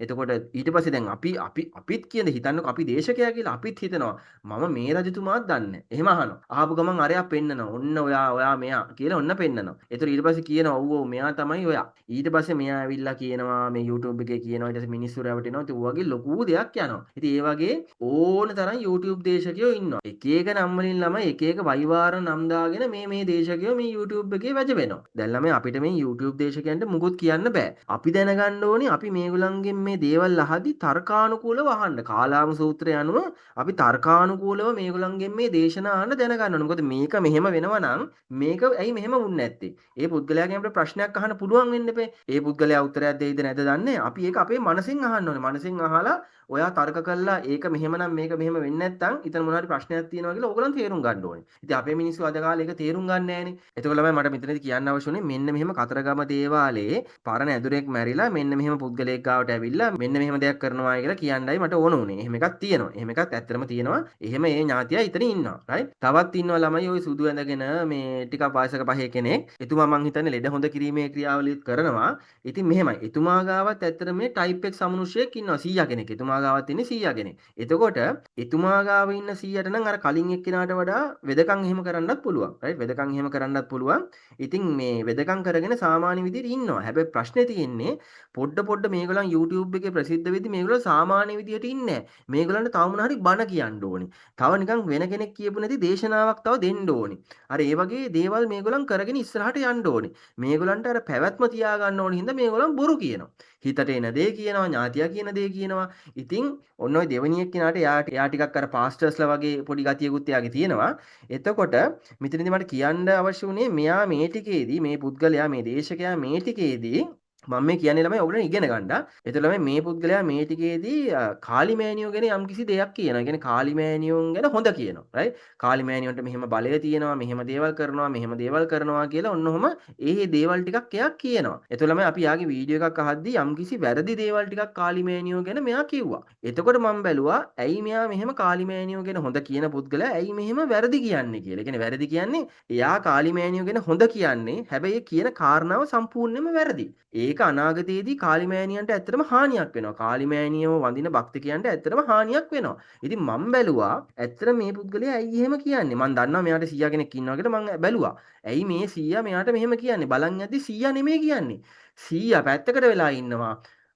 එතකොට ඊට පස්සේ දැන් අපි අපි අපිත් කියන හිතන්නකො අපි දේශකයා කියලා අපිත් හිතනවා මම මේ රජතුමාත් දන්නේ. එහෙම අහනවා. අහපු ගමන් අරයා පෙන්නනවා. ඔන්න ඔයා ඔයා මෙයා කියලා ඔන්න පෙන්නනවා. එතකොට ඊට පස්සේ කියනවා ඔව් ඔව් මෙයා තමයි ඔයා. ඊට පස්සේ මෙයා ඇවිල්ලා කියනවා මේ YouTube එකේ කියනවා. ඊට පස්සේ මිනිස්සු රැවටෙනවා. ඉතින් ඔය වගේ ලොකු දෙයක් යනවා. ඉතින් ඒ වගේ ඕන තරම් YouTube දේශකයෝ ඉන්නවා. එක එක නම් වලින් ළමයි එක එක වයිවාර නම් දාගෙන මේ මේ දේශකයෝ මේ YouTube එකේ වැජබෙනවා. දැන් ළමයි අපිට මේ YouTube දේශකයන්ට මුකුත් කියන්න බෑ. අපි දැනගන්න ඕනේ අපි මේගොල්ලන්ගෙන් මේ දේවල් අහදි තර්කානුකූලව අහන්න. කාලාම සූත්‍රය අනුව අපි තර්කානුකූලව මේගොල්ලන්ගෙන් මේ දේශනා අහන්න දැනගන්න ඕනේ. මොකද මේක මෙහෙම වෙනවා නම් මේක ඇයි මෙහෙම වුන්නේ නැත්තේ? ඒ පුද්ගලයාගෙන් අපිට ප්‍රශ්නයක් අහන්න පුළුවන් වෙන්න එපේ. ඒ පුද්ගලයා උත්තරයක් දෙයිද නැද්ද දන්නේ. අපි ඒක අපේ මනසෙන් අහන්න ඕනේ. මනසෙන් අහලා ඔයා තර්ක කළා ඒක මෙහෙමනම් මේක මෙහෙම වෙන්නේ නැත්තම් ඉතින් මොන හරි ප්‍රශ්නයක් තියෙනවා කියලා ඕගොල්ලන් තේරුම් ගන්න ඕනේ. ඉතින් අපේ මිනිස්සු අද කාලේ ඒක තේරුම් ගන්න නෑනේ. එතකොට ළමයි මට මෙතනදී කියන්න අවශ්‍ය වුණේ මෙන්න මෙහෙම කතරගම දේවාලයේ පරණ ඇදුරෙක් මැරිලා මෙන්න මෙහෙම පුද්ගලයෙක් ගාවට ඇවිල්ලා මෙන්න මෙහෙම දෙයක් කරනවා කියලා කියන්නයි මට ඕන වුණේ. එහෙම එකක් තියෙනවා. එහෙම එකක් ඇත්තටම තියෙනවා. එහෙම ඒ ඥාතියා ඉතින් ඉන්නවා. රයිට්. තවත් ඉන්නවා ළමයි ඔය සුදු ඇඳගෙන මේ ටිකක් වයසක පහේ කෙනෙක්. එතුමා මං හිතන්නේ ලෙඩ හොඳ කිරීමේ ක්‍රියාවලියත් කරනවා. ඉතින් මෙහෙමයි. එතුමා ගාවත් ඇත්තටම මේ ටයිප් එක්ස් අමනුෂ්‍යයෙක් ඉන්නවා 100 කෙනෙක්. එතුමා ගාවත් ඉන්නේ 100 කෙනෙක්. එතකොට එතුමා ගාව ඉන්න 100ට නම් අර කලින් එක්කෙනාට වඩා වෙදකම් එහෙම කරන්නත් පුළුවන්. රයිට්. වෙදකම් එහෙම කරන්නත් පුළුවන්. ඉතින් මේ වෙදකම් කරගෙන සාමාන්‍ය විදිහට ඉන්නවා. හැබැයි ප්‍රශ්නේ තියෙන්නේ පොඩ පොඩ මේගොල්ලන් YouTube එකේ ප්‍රසිද්ධ වෙද්දි මේගොල්ලෝ සාමාන්‍ය විදිහට ඉන්නේ නැහැ. මේගොල්ලන්ට තව මොන හරි බණ කියන්න ඕනේ. තව නිකන් වෙන කෙනෙක් කියපු නැති දේශනාවක් තව දෙන්න ඕනේ. අර ඒ වගේ දේවල් මේගොල්ලන් කරගෙන ඉස්සරහට යන්න ඕනේ. මේගොල්ලන්ට අර පැවැත්ම තියා ගන්න ඕන හින්දා මේගොල්ලන් බොරු කියනවා. හිතට එන දේ කියනවා, ඥාතියා කියන දේ කියනවා. ඉතින් ඔන්න ඔය දෙවෙනි එක්කෙනාට එයා ටිකක් අර පාස්ටර්ස්ලා වගේ පොඩි ගතියකුත් එයාගේ තියෙනවා. එතකොට මෙතනදී මට කියන්න අවශ්‍ය වුණේ මෙයා මේ ටිකේදී මේ පුද්ගලයා මේ දේශකයා මේ ටිකේදී මම මේ කියන්නේ ළමයි ඔයගොල්ලෝ ඉගෙන ගන්න. එතකොට ළමයි මේ පුද්ගලයා මේ ටිකේදී කාලිමෑනියෝ ගැන යම්කිසි දෙයක් කියනවා. ඒ කියන්නේ කාලිමෑනියෝන් ගැන හොඳ කියනවා. රයිට්? කාලිමෑනියෝන්ට මෙහෙම බලය තියෙනවා, මෙහෙම දේවල් කරනවා, මෙහෙම දේවල් කරනවා කියලා ඔන්න ඔහොම ඒ දේවල් ටිකක් එයා කියනවා. එතකොට ළමයි අපි යාගේ වීඩියෝ එකක් අහද්දී යම්කිසි වැරදි දේවල් ටිකක් කාලිමෑනියෝ ගැන මෙයා කිව්වා. එතකොට මම බැලුවා ඇයි මෙයා මෙහෙම කාලිමෑනියෝ ගැන හොඳ කියන පුද්ගලයා ඇයි මෙහෙම වැරදි කියන්නේ කියලා. ඒ කියන්නේ වැරදි කියන්නේ එයා කාලිමෑනියෝ ගැන හොඳ කියන්නේ, හැබැයි ඒ කියන කාරණාව සම්පූර්ණයෙන්ම වැරදි. ඒක අනාගතයේදී කාලිමෑණියන්ට ඇත්තටම හානියක් වෙනවා. කාලිමෑණියව වඳින භක්තිකයන්ට ඇත්තටම හානියක් වෙනවා. ඉතින් මං බැලුවා ඇත්තට මේ පුද්ගලයා ඇයි එහෙම කියන්නේ? මං දන්නවා මෙයාට සීයා කෙනෙක් ඉන්නවා කියලා මං බැලුවා. ඇයි මේ සීයා මෙයාට මෙහෙම කියන්නේ? බලන් යද්දි සීයා නෙමෙයි කියන්නේ. සීයා පැත්තකට වෙලා ඉන්නවා.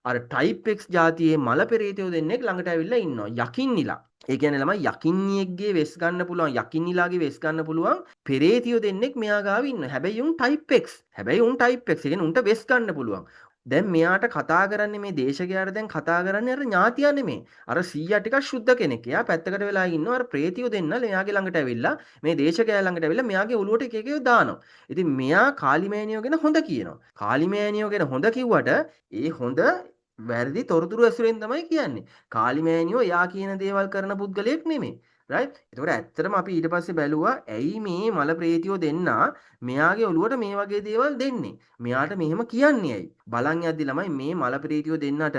අර ටයිප් X ජාතියේ මල පෙරේතයෝ දෙන්නෙක් ළඟට ඇවිල්ලා ඉන්නවා. යකින්නිලා. ඒ කියන්නේ ළමයි යකින්නියෙක්ගේ වෙස් ගන්න පුළුවන්, යකින්නිලාගේ වෙස් ගන්න පුළුවන් පෙරේතියෝ දෙන්නෙක් මෙයා ගාව ඉන්නවා. හැබැයි උන් ටයිප් X. හැබැයි උන් ටයිප් X. ඒ කියන්නේ උන්ට වෙස් ගන්න පුළුවන්. දැන් මෙයාට කතා කරන්නේ මේ දේශකයාට දැන් කතා කරන්නේ අර ඥාතියා නෙමෙයි. අර සීයා ටිකක් ශුද්ධ කෙනෙක්. එයා පැත්තකට වෙලා ඉන්නවා. අර ප්‍රේතියෝ දෙන්න මෙයාගේ ළඟට ඇවිල්ලා මේ දේශකයා ළඟට ඇවිල්ලා මෙයාගේ ඔළුවට එක එක ඒවා දානවා. ඉතින් මෙයා කාලිමෑණියෝ ගැන හොඳ කියනවා. කාලිමෑණියෝ ගැන හොඳ කිව්වට ඒ හොඳ වැරදි තොරතුරු ඇසුරෙන් තමයි කියන්නේ. කාලිමෑණියෝ එයා කියන දේවල් කරන පුද්ගලයෙක් නෙමෙයි. රයිට්? එතකොට ඇත්තටම අපි ඊට පස්සේ බැලුවා ඇයි මේ මල ප්‍රේතියෝ දෙන්නා මෙයාගේ ඔළුවට මේ වගේ දේවල් දෙන්නේ? මෙයාට මෙහෙම කියන්නේ ඇයි? බලන් යද්දි ළමයි මේ මල ප්‍රේතියෝ දෙන්නට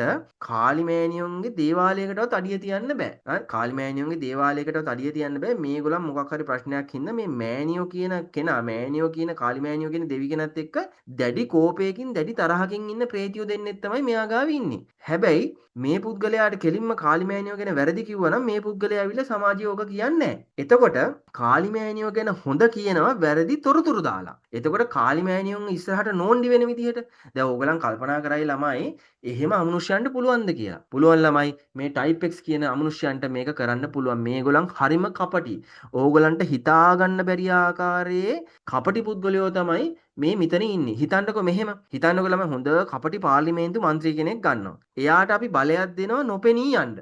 කාලිමෑණියොන්ගේ දේවාලයකටවත් අඩිය තියන්න බෑ. හරි? කාලිමෑණියොන්ගේ දේවාලයකටවත් අඩිය තියන්න බෑ. මේගොල්ලන් මොකක් හරි ප්‍රශ්නයක් හින්දා මේ මෑණියෝ කියන කෙනා, මෑණියෝ කියන කාලිමෑණියෝ කියන දෙවි කෙනත් එක්ක දැඩි කෝපයකින් දැඩි තරහකින් ඉන්න ප්‍රේතියෝ දෙන්නෙක් තමයි මෙයා ගාව ඉන්නේ. හැබැයි මේ පුද්ගලයාට කෙලින්ම කාලිමෑණියෝ ගැන වැරදි කිව්වා නම් මේ පුද්ගලයා ඇවිල්ලා සමාජයේ ඕක කියන්නේ නැහැ. එතකොට කාලිමෑණියෝ ගැන හොඳ කියනවා වැරදි තොරතුරු දාලා. එතකොට කාලිමෑණියොන් ඉස්සරහට නෝන්ඩි වෙන විදිහට. දැන් ඕගොල්ලන් කල්පනා කරයි ළමයි එහෙම අමනුෂ්‍යයන්ට පුළුවන්ද කියලා. පුළුවන් ළමයි මේ ටයිප් X කියන අමනුෂ්‍යයන්ට මේක කරන්න පුළුවන්. මේගොල්ලන් හරිම කපටි. ඕගොල්ලන්ට හිතා ගන්න බැරි ආකාරයේ කපටි පුද්ගලයෝ තමයි මේ මෙතන ඉන්නේ. හිතන්නකෝ මෙහෙම. හිතන්නකෝ ළමයි හොඳ කපටි පාර්ලිමේන්තු මන්ත්‍රී කෙනෙක් ගන්නවා. එයාට අපි බලයක් දෙනවා නොපෙනී යන්න.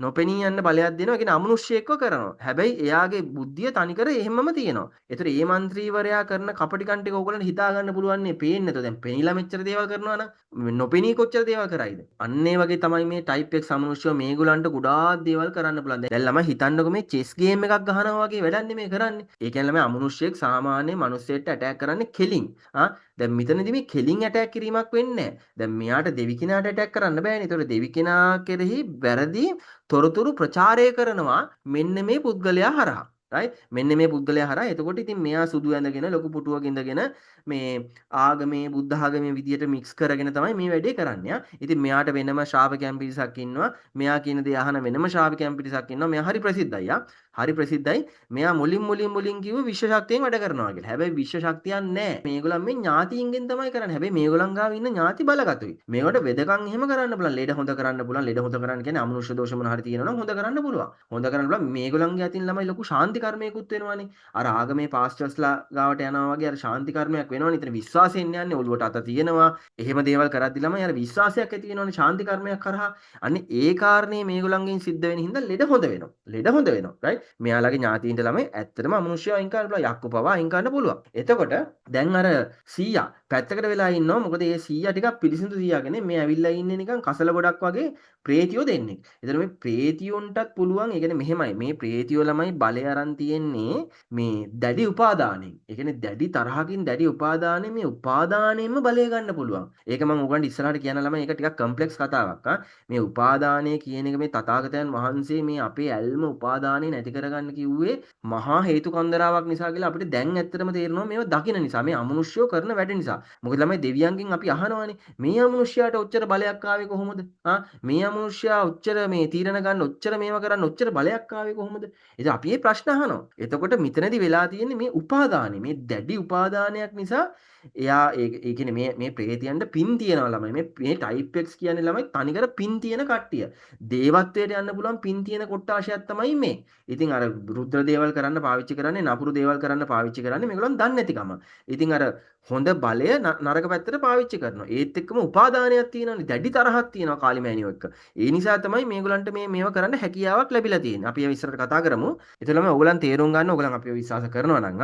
නොපෙනී යන්න බලයක් දෙනවා. ඒ කියන්නේ අමනුෂ්‍යයෙක්ව කරනවා. හැබැයි එයාගේ බුද්ධිය තනිකර එහෙමම තියෙනවා. ඒතර ඒ මන්ත්‍රීවරයා කරන කපටිකම් ටික ඕගොල්ලන්ට හිතා ගන්න පුළුවන් නේ පේන්නේ නැතුව. දැන් පෙනිලා මෙච්චර දේවල් කරනවා නම් නොපෙනී කොච්චර දේවල් කරයිද? අන්න ඒ වගේ තමයි මේ ටයිප් X අමනුෂ්‍යව මේගොල්ලන්ට ගොඩාක් දේවල් කරන්න පුළුවන්. දැන් ළමයි හිතන්නකෝ මේ චෙස් ගේම් එකක් ගහනවා වගේ වැඩක් නෙමෙයි කරන්නේ. ඒ කියන්නේ ළමයි අමනුෂ්‍යයෙක් සාමාන්‍ය මිනිස්සෙක්ට ඇටැක් කරන්නේ කෙලින්. දැන් මෙතනදී මේ කෙලින් ඇටැක් කිරීමක් වෙන්නේ නැහැ. දැන් මෙයාට දෙවි කෙනාට ඇටැක් කරන්න බෑනේ. ඒතකොට දෙවි කෙනා කෙරෙහි වැරදි තොරතුරු ප්‍රචාරය කරනවා මෙන්න මේ පුද්ගලයා හරහා. රයිට්? මෙන්න මේ පුද්ගලයා හරහා. එතකොට ඉතින් මෙයා සුදු ඇඳගෙන ලොකු පුටුවක ඉඳගෙන මේ ආගමේ බුද්ධ ආගමේ විදියට මික්ස් කරගෙන තමයි මේ වැඩේ කරන්නේ. ඉතින් මෙයාට වෙනම ශ්‍රාවකයන් පිරිසක් ඉන්නවා. මෙයා කියන දේ අහන වෙනම ශ්‍රාවකයන් පිරිසක් ඉන්නවා. මෙයා හරි ප්‍රසිද්ධයි. හරි ප්‍රසිද්ධයි. මෙයා මුලින් මුලින් මුලින් කිව්ව විශ්ව ශක්තියෙන් වැඩ කරනවා කියලා. හැබැයි විශ්ව ශක්තියක් නෑ. මේගොල්ලන් මේ ඥාතීන්ගෙන් තමයි කරන්නේ. හැබැයි මේගොල්ලන් ගාව ඉන්න ඥාති බලගතුයි. මේවට වෙදකම් එහෙම කරන්න පුළුවන්. ලෙඩ හොඳ කරන්න පුළුවන්. ලෙඩ හොඳ කරන්න කියන්නේ අමනුෂ්‍ය දෝෂ මොන හරි තියෙනවා නම් හොඳ කරන්න පුළුවන්. හොඳ කරන්න පුළුවන්. මේගොල්ලන්ගේ අතින් ළමයි ලොකු ශාන්ති කර්මයකුත් වෙනවානේ. අර ආගමේ පාස්ටර්ස්ලා ගාවට යනවා වගේ අර ශාන්ති කර්මයක් වෙනවනේ. ඉතින් විශ්වාසයෙන් යන්නේ ඔළුවට අත තියෙනවා. එහෙම දේවල් කරද්දි ළමයි අර විශ්වාසයක් ඇති වෙනවනේ ශාන්ති කර්මයක් කරහා. අන්න ඒ කාරණේ මේගොල්ලන්ගෙන් සිද්ධ වෙන හින්දා ලෙඩ හොඳ වෙනවා. ලෙඩ හොඳ වෙනවා. රයිට්? මෙයාලගේ ඥාතීන්ට ළමයි ඇත්තටම අමනුෂ්‍යව අයින් කරන්න පුළුවන්. යක්කු පවා අයින් කරන්න පුළුවන්. එතකොට දැන් අර සීයා පැත්තකට වෙලා ඉන්නවා. මොකද ඒ සීයා ටිකක් පිරිසිදු සීයා කෙනෙක්. මේ ඇවිල්ලා ඉන්නේ නිකන් කසල ගොඩක් වගේ ප්‍රේතියෝ දෙන්නේ. එතන මේ ප්‍රේතියොන්ටත් පුළුවන්. ඒ කියන්නේ මෙහෙමයි. මේ ප්‍රේතියෝ ළමයි බලය අරන් තියෙන්නේ මේ දැඩි උපාදානෙන්. ඒ කියන්නේ දැඩි තරහකින් දැඩි උපාදානෙන් මේ උපාදානෙන්ම බලය ගන්න පුළුවන්. ඒක මම උගන්ට ඉස්සරහට කියන ළමයි ඒක ටිකක් කම්ප්ලෙක්ස් කතාවක්. මේ උපාදානය කියන එක මේ තථාගතයන් වහන්සේ මේ අපේ ඇල්ම උපාදානෙ නැති කරගන්න කිව්වේ මහා හේතු කන්දරාවක් නිසා කියලා අපිට දැන් ඇත්තටම තේරෙනවා මේව දකින නිසා. මේ අමනුෂ්‍යෝ කරන වැඩ නිසා. මොකද ළමයි දෙවියන්ගෙන් අපි අහනවානේ මේ අමනුෂ්‍යයාට ඔච්චර බලයක් ආවේ කොහොමද? මේ අමනුෂ්‍යයා ඔච්චර මේ තීරණ ගන්න ඔච්චර මේව කරන්න ඔච්චර බලයක් ආවේ කොහොමද? ඉතින් අපි මේ ප්‍රශ්න අහනවා. එතකොට මෙතනදී වෙලා තියෙන්නේ මේ උපාදානෙ, මේ දැඩි උපාදානයක් නිසා එයා ඒ කියන්නේ මේ මේ ප්‍රේතයන්ට පින් තියනවා ළමයි. මේ මේ ටයිප් X කියන්නේ ළමයි තනිකර පින් තියෙන කට්ටිය. දේවත්වයට යන්න පුළුවන් පින් තියෙන කොට්ටාශයක් තමයි මේ. ඉතින් අර රුද්‍ර දේවල් කරන්න පාවිච්චි කරන්නේ, නපුරු දේවල් කරන්න පාවිච්චි කරන්නේ මේගොල්ලන් දන්නේ නැතිකම. ඉතින් අර හොඳ බලය නරක පැත්තට පාවිච්චි කරනවා. ඒත් එක්කම උපාදානයක් තියෙනවානේ, දැඩි තරහක් තියෙනවා කාලිමෑණියෝ එක්ක. ඒ නිසා තමයි මේගොල්ලන්ට මේ මේව කරන්න හැකියාවක් ලැබිලා තියෙන්නේ. අපි ඒ ඉස්සරහට කතා කරමු. ඒතර ළමයි ඕගොල්ලන් තේරුම් ගන්න, ඕගොල්ලන් අපිව විශ්වාස කරනවා නම්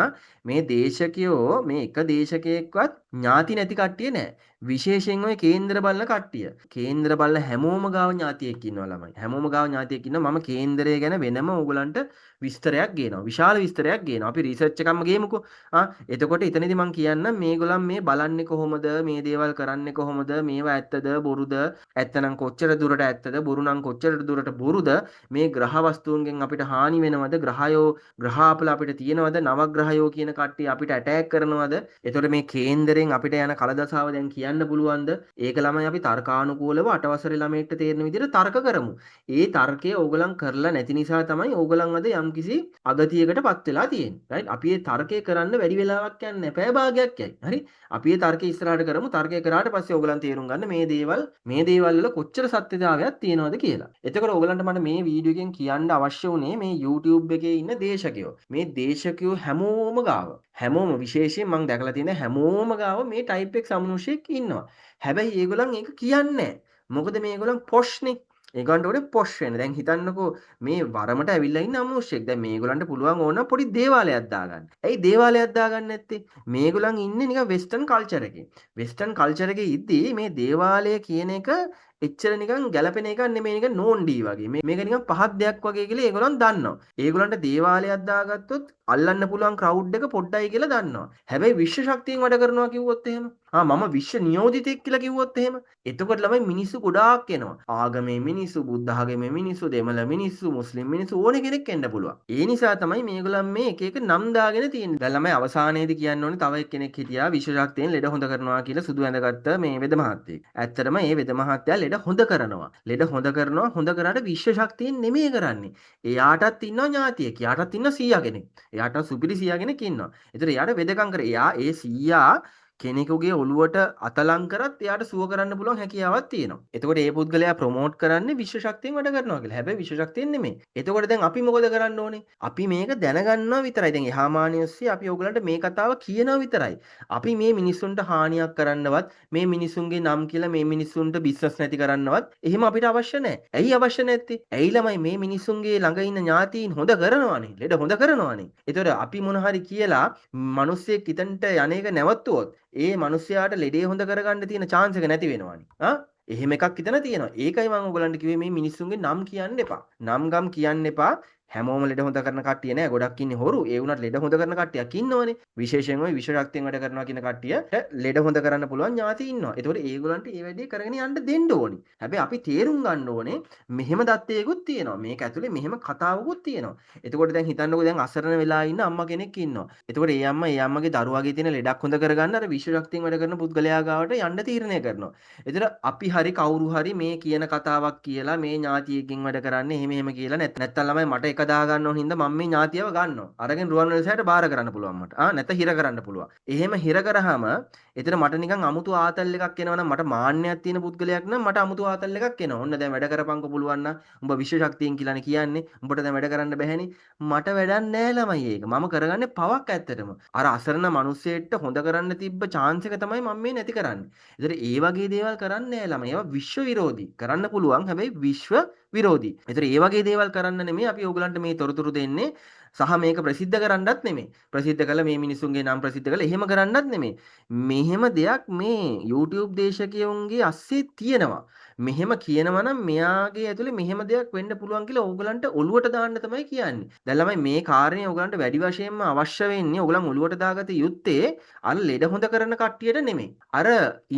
මේ දේශකයෝ මේ එක දේශකයෙක්වත් ඥාති නැති කට්ටිය නෑ. විශේෂයෙන් ඔය කේන්දර බලන කට්ටිය. කේන්දර බලන හැමෝම ගාව ඥාතියෙක් ඉන්නවා ළමයි. හැමෝම ගාව ඥාතියෙක් ඉන්නවා. මම කේන්දරය ගැන වෙනම ඕගොල්ලන්ට විස්තරයක් ගේනවා. විශාල විස්තරයක් ගේනවා. අපි රිසර්ච් එකක්ම ගේමුකෝ. එතකොට එතනදී මං කියන්නම් මේගොල්ලන් මේ බලන්නේ කොහොමද, මේ දේවල් කරන්නේ කොහොමද, මේවා ඇත්තද බොරුද, ඇත්තනම් කොච්චර දුරට ඇත්තද, බොරු නම් කොච්චර දුරට බොරුද, මේ ග්‍රහ වස්තුන්ගෙන් අපිට හානි වෙනවද, ග්‍රහයෝ ග්‍රහාපල අපිට තියෙනවද, නවග්‍රහයෝ කියන කට්ටිය අපිට ඇටැක් කරනවද, එතකොට මේ කේන්දරෙන් අපිට යන කලදසාව දැන් කියන්න පුළුවන්ද? ඒක ළමයි අපි තර්කානුකූලව අටවසරේ ළමයෙක්ට තේරෙන විදිහට තර්ක කරමු. ඒ තර්කය ඕගොල්ලන් කරලා නැති නිසා තමයි ඕගොල්ලන් අද යම්කිසි අගතියකට පත් වෙලා තියෙන්නේ. රයිට්? අපි ඒ තර්කය කරන්න වැඩි වෙලාවක් යන්නේ නැහැ. පැය භාගයක් යයි. හරි? අපි ඒ තර්කය ඉස්සරහට කරමු. තර්කය කරාට පස්සේ ඕගොල්ලන් තේරුම් ගන්න මේ දේවල් වල කොච්චර සත්‍යතාවයක් තියෙනවද කියලා. එතකොට ඕගොල්ලන්ට මට මේ වීඩියෝ එකෙන් කියන්න අවශ්‍ය වුණේ මේ YouTube එකේ ඉන්න දේශකයෝ. මේ දේශකයෝ හැමෝම ගාව, හැමෝම විශේෂයෙන් මං දැකලා තියෙන හැමෝම ගාව මේ ටයිප් එක අමනුෂ්‍යෙක් ඉන්නවා. හැබැයි ඒගොල්ලන් ඒක කියන්නේ නැහැ. මොකද මේගොල්ලන් පොෂ්නේ. ඒගොල්ලන්ට ඕනේ පොෂ් වෙන්න. දැන් හිතන්නකෝ මේ වරමට ඇවිල්ලා ඉන්න අමනුෂ්‍යෙක්. දැන් මේගොල්ලන්ට පුළුවන් ඕන පොඩි දේවාලයක් දාගන්න. ඇයි දේවාලයක් දාගන්න නැත්තේ? මේගොල්ලන් ඉන්නේ නිකන් වෙස්ටර්න් කල්චර් එකේ. වෙස්ටර්න් කල්චර් එකේ ඉද්දී මේ දේවාලය කියන එක එච්චර නිකන් ගැළපෙන එකක් නෙමෙයි, නිකන් නෝන්ඩි වගේ. මේක නිකන් පහත් දෙයක් වගේ කියලා ඒගොල්ලන් දන්නවා. ඒගොල්ලන්ට දේවාලයක් දාගත්තොත් අල්ලන්න පුළුවන් ක්‍රවුඩ් එක පොඩ්ඩයි කියලා දන්නවා. හැබැයි විශ්ව ශක්තියෙන් වැඩ කරනවා කිව්වොත් එහෙම, මම විශ්ව නියෝජිතයෙක් කියලා කිව්වොත් එහෙම, එතකොට ළමයි මිනිස්සු ගොඩාක් එනවා. ආගමේ මිනිස්සු, බුද්ධ ආගමේ මිනිස්සු, දෙමළ මිනිස්සු, මුස්ලිම් මිනිස්සු ඕන කෙනෙක් එන්න පුළුවන්. ඒ නිසා තමයි මේගොල්ලන් මේ එක එක නම් දාගෙන තියෙන්නේ. දැන් ළමයි අවසානයේදී කියන්න ඕනේ තව එක්කෙනෙක් හිටියා විශ්ව ශක්තියෙන් ලෙඩ හොඳ කරනවා කියලා සුදු ඇඳගත්ත මේ වෙද මහත්තයෙක්. ඇත්තටම මේ වෙද මහත්තයා ලෙඩ හොඳ කරනවා. ලෙඩ හොඳ කරනවා. හොඳ කරාට විශ්ව ශක්තියෙන් නෙමෙයි කරන්නේ. එයාටත් ඉන්නවා ඥාතියෙක්. එයාටත් ඉන්න සීයා කෙනෙක්. එයාට සුපිරි සීයා කෙනෙක් ඉන්නවා. ඒතර එයාට වෙදකම් කර. එයා ඒ සීයා කෙනෙකුගේ ඔළුවට අතලං කරත් එයාට සුව කරන්න පුළුවන් හැකියාවක් තියෙනවා. එතකොට ඒ පුද්ගලයා ප්‍රොමෝට් කරන්නේ විශ්ව ශක්තියෙන් වැඩ කරනවා කියලා. හැබැයි විශ්ව ශක්තියෙන් නෙමෙයි. එතකොට දැන් අපි මොකද කරන්න ඕනේ? අපි මේක දැනගන්නවා විතරයි. දැන් එහා මානිය ඔස්සේ අපි ඕගලන්ට මේ කතාව කියනවා විතරයි. අපි මේ මිනිස්සුන්ට හානියක් කරන්නවත්, මේ මිනිස්සුන්ගේ නම් කියලා මේ මිනිස්සුන්ට බිස්නස් නැති කරන්නවත් එහෙම අපිට අවශ්‍ය නැහැ. ඇයි අවශ්‍ය නැත්තේ? ඇයි ළමයි මේ මිනිස්සුන්ගේ ළඟ ඉන්න ඥාතීන් හොඳ කරනවානේ. ලෙඩ හොඳ කරනවානේ. එතකොට අපි මොන හරි කියලා මිනිස්සෙක් ඉතන්ට යන්නේක නැවතුවොත් ඒ මිනිස්යාට ලෙඩේ හොඳ කරගන්න තියෙන චාන්ස් එක නැති වෙනවනේ. එහෙම එකක් ඉතන තියෙනවා. ඒකයි මම ඔයගලන්ට කිව්වේ මේ මිනිස්සුන්ගේ නම් කියන්න එපා. නම් ගම් කියන්න එපා. හැමෝම ලෙඩ හොඳ කරන කට්ටිය නෑ. ගොඩක් ඉන්නේ හොරු. ඒ වුණාට ලෙඩ හොඳ කරන කට්ටියක් ඉන්නවනේ. විශේෂයෙන් ඔය විශ්ව ශක්තියෙන් වැඩ කරනවා කියන කට්ටියට ලෙඩ හොඳ කරන්න පුළුවන් ඥාති ඉන්නවා. ඒතකොට ඒගොල්ලන්ට ඒ වැඩේ කරගෙන යන්න දෙන්න ඕනි. හැබැයි අපි තේරුම් ගන්න ඕනේ මෙහෙම දත්තයකුත් තියෙනවා. මේක ඇතුලේ මෙහෙම කතාවකුත් තියෙනවා. එතකොට දැන් හිතන්නකෝ දැන් අසරණ වෙලා ඉන්න අම්මා කෙනෙක් ඉන්නවා. එතකොට ඒ අම්මා ඒ අම්මගේ දරුවාගේ තියෙන ලෙඩක් හොඳ කරගන්න අර විශ්ව ශක්තියෙන් වැඩ කරන පුද්ගලයා ගාවට යන්න තීරණය කරනවා. එතකොට අපි හරි කවුරු හරි මේ කියන කතාවක් කියලා මේ ඥාතියෙක්ගෙන් වැඩ කරන්නේ එහෙම එහෙම කියලා නැත්තම් ළමයි මට එක දාගන්න ඕන හින්දා මම මේ ඥාතියව ගන්නවා. අරගෙන රුවන්වැලිසෑයට බාර කරන්න පුළුවන් මට. නැත්නම් හිර කරන්න පුළුවන්. එහෙම හිර කරාම එතන මට නිකන් අමුතු ආතල් එකක් එනවා නම්, මට මාන්නයක් තියෙන පුද්ගලයෙක් නම් මට අමුතු ආතල් එකක් එනවා. ඔන්න දැන් වැඩ කරපන්කෝ පුළුවන් නම්, උඹ විශ්ව ශක්තියෙන් කියලානේ කියන්නේ. උඹට දැන් වැඩ කරන්න බැහැනේ. මට වැඩක් නෑ ළමයි ඒක. මම කරගන්නේ පවක් ඇත්තටම. අර අසරණ මිනිස්සෙක්ට හොඳ කරන්න තිබ්බ චාන්ස් එක තමයි මම මේ නැති කරන්නේ. ඒතර ඒ වගේ දේවල් කරන්නේ නෑ ළමයි. ඒවා විශ්ව විරෝධී. කරන්න පුළුවන් හැබැයි විශ්ව විරෝධී. ඒතර ඒ වගේ දේවල් කරන්න නෙමෙයි අපි ඕගලන්ට මේ තොරතුරු දෙන්නේ. සහ මේක ප්‍රසිද්ධ කරන්නත් නෙමෙයි. ප්‍රසිද්ධ කළ මේ මිනිසුන්ගේ නම් ප්‍රසිද්ධ කළ එහෙම කරන්නත් නෙමෙයි. මෙහෙම දෙයක් මේ YouTube දේශකයන්ගේ අස්සේ තියෙනවා. මෙහෙම කියනවා නම් මෙයාගේ ඇතුලේ මෙහෙම දෙයක් වෙන්න පුළුවන් කියලා ඕගලන්ට ඔලුවට දාන්න තමයි කියන්නේ. දැන් ළමයි මේ කාරණේ ඕගලන්ට වැඩි වශයෙන්ම අවශ්‍ය වෙන්නේ ඕගලන් ඔලුවට දාගත යුත්තේ අර ලෙඩ හොඳ කරන කට්ටියට නෙමෙයි. අර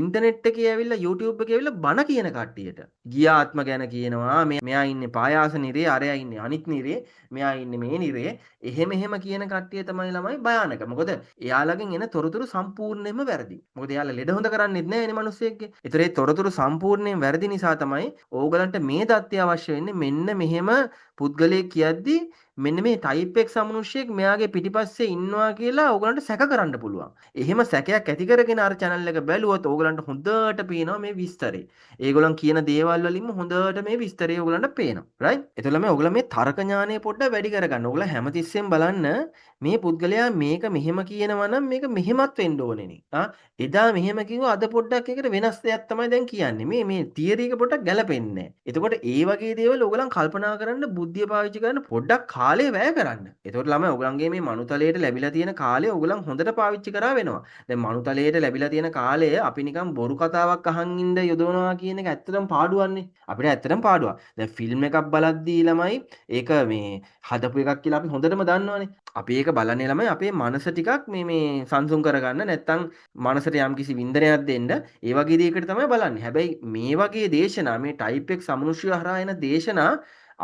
ඉන්ටර්නෙට් එකේ ඇවිල්ලා YouTube එකේ ඇවිල්ලා බන කියන කට්ටියට. ගියාත්ම ගැන කියනවා, මෙයා ඉන්නේ පායාස නිරේ, අරයා ඉන්නේ අනිත් නිරේ, මෙයා ඉන්නේ මේ නිරේ. එහෙම එහෙම කියන කට්ටිය තමයි ළමයි භයානක. මොකද එයාලගෙන් එන තොරතුරු සම්පූර්ණයෙන්ම වැරදි. මොකද එයාලා ලෙඩ හොඳ කරන්නේත් නෑනේ මිනිස්සෙක්ගේ. ඒතර ඒ තොරතුරු සම්පූර්ණයෙන් වැරදි නිසා තමයි ඕගලන්ට මේ தත්ත්වය අවශ්‍ය වෙන්නේ. මෙන්න මෙහෙම පුද්ගලයෙක් කියද්දි මෙන්න මේ ටයිප් එක්ස් අමනුෂ්‍යයෙක් මෙයාගේ පිටිපස්සේ ඉන්නවා කියලා ඕගලන්ට සැක කරන්න පුළුවන්. එහෙම සැකයක් ඇති කරගෙන අර චැනල් එක බැලුවොත් ඕගලන්ට හොඳට පේනවා මේ විස්තරේ. ඒගොල්ලන් කියන දේවල් වලින්ම හොඳට මේ විස්තරේ ඕගලන්ට පේනවා. රයිට්? එතකොට මේ ඕගොල්ලෝ මේ තර්ක ඥානය පොඩ්ඩක් වැඩි කරගන්න. ඕගොල්ලෝ හැමතිස්සෙම බලන්න මේ පුද්ගලයා මේක මෙහෙම කියනවා නම් මේක මෙහෙමත් වෙන්න ඕනේ නේ. එදා මෙහෙම කිව්වා අද පොඩ්ඩක් ඒකට වෙනස් දෙයක් තමයි දැන් කියන්නේ. මේ මේ තියරි එක පොඩ්ඩක් ගැලපෙන්නේ නැහැ. එතකොට ඒ වගේ දේවල් ඕගොල්ලන් කල්පනා කරන්න, බුද්ධිය පාවිච්චි කරන්න පොඩ්ඩක් කාලය වැය කරන්න. එතකොට ළමයි ඔයගලන්ගේ මේ මනුතලයට ලැබිලා තියෙන කාලය ඔයගලන් හොඳට පාවිච්චි කරා වෙනවා. දැන් මනුතලයට ලැබිලා තියෙන කාලය අපි නිකන් බොරු කතාවක් අහන් ඉඳ යොදවනවා කියන එක ඇත්තටම පාඩුවන්නේ. අපිට ඇත්තටම පාඩුවක්. දැන් ෆිල්ම් එකක් බලද්දී ළමයි ඒක මේ හදපු එකක් කියලා අපි හොඳටම දන්නවනේ. අපි ඒක බලන්නේ ළමයි අපේ මනස ටිකක් මේ මේ සංසුන් කරගන්න නැත්තම් මනසට යම්කිසි වින්දනයක් දෙන්න ඒ වගේ දෙයකට තමයි බලන්නේ. හැබැයි මේ වගේ දේශනා මේ ටයිප් එක සමනුෂ්‍ය හරහා එන දේශනා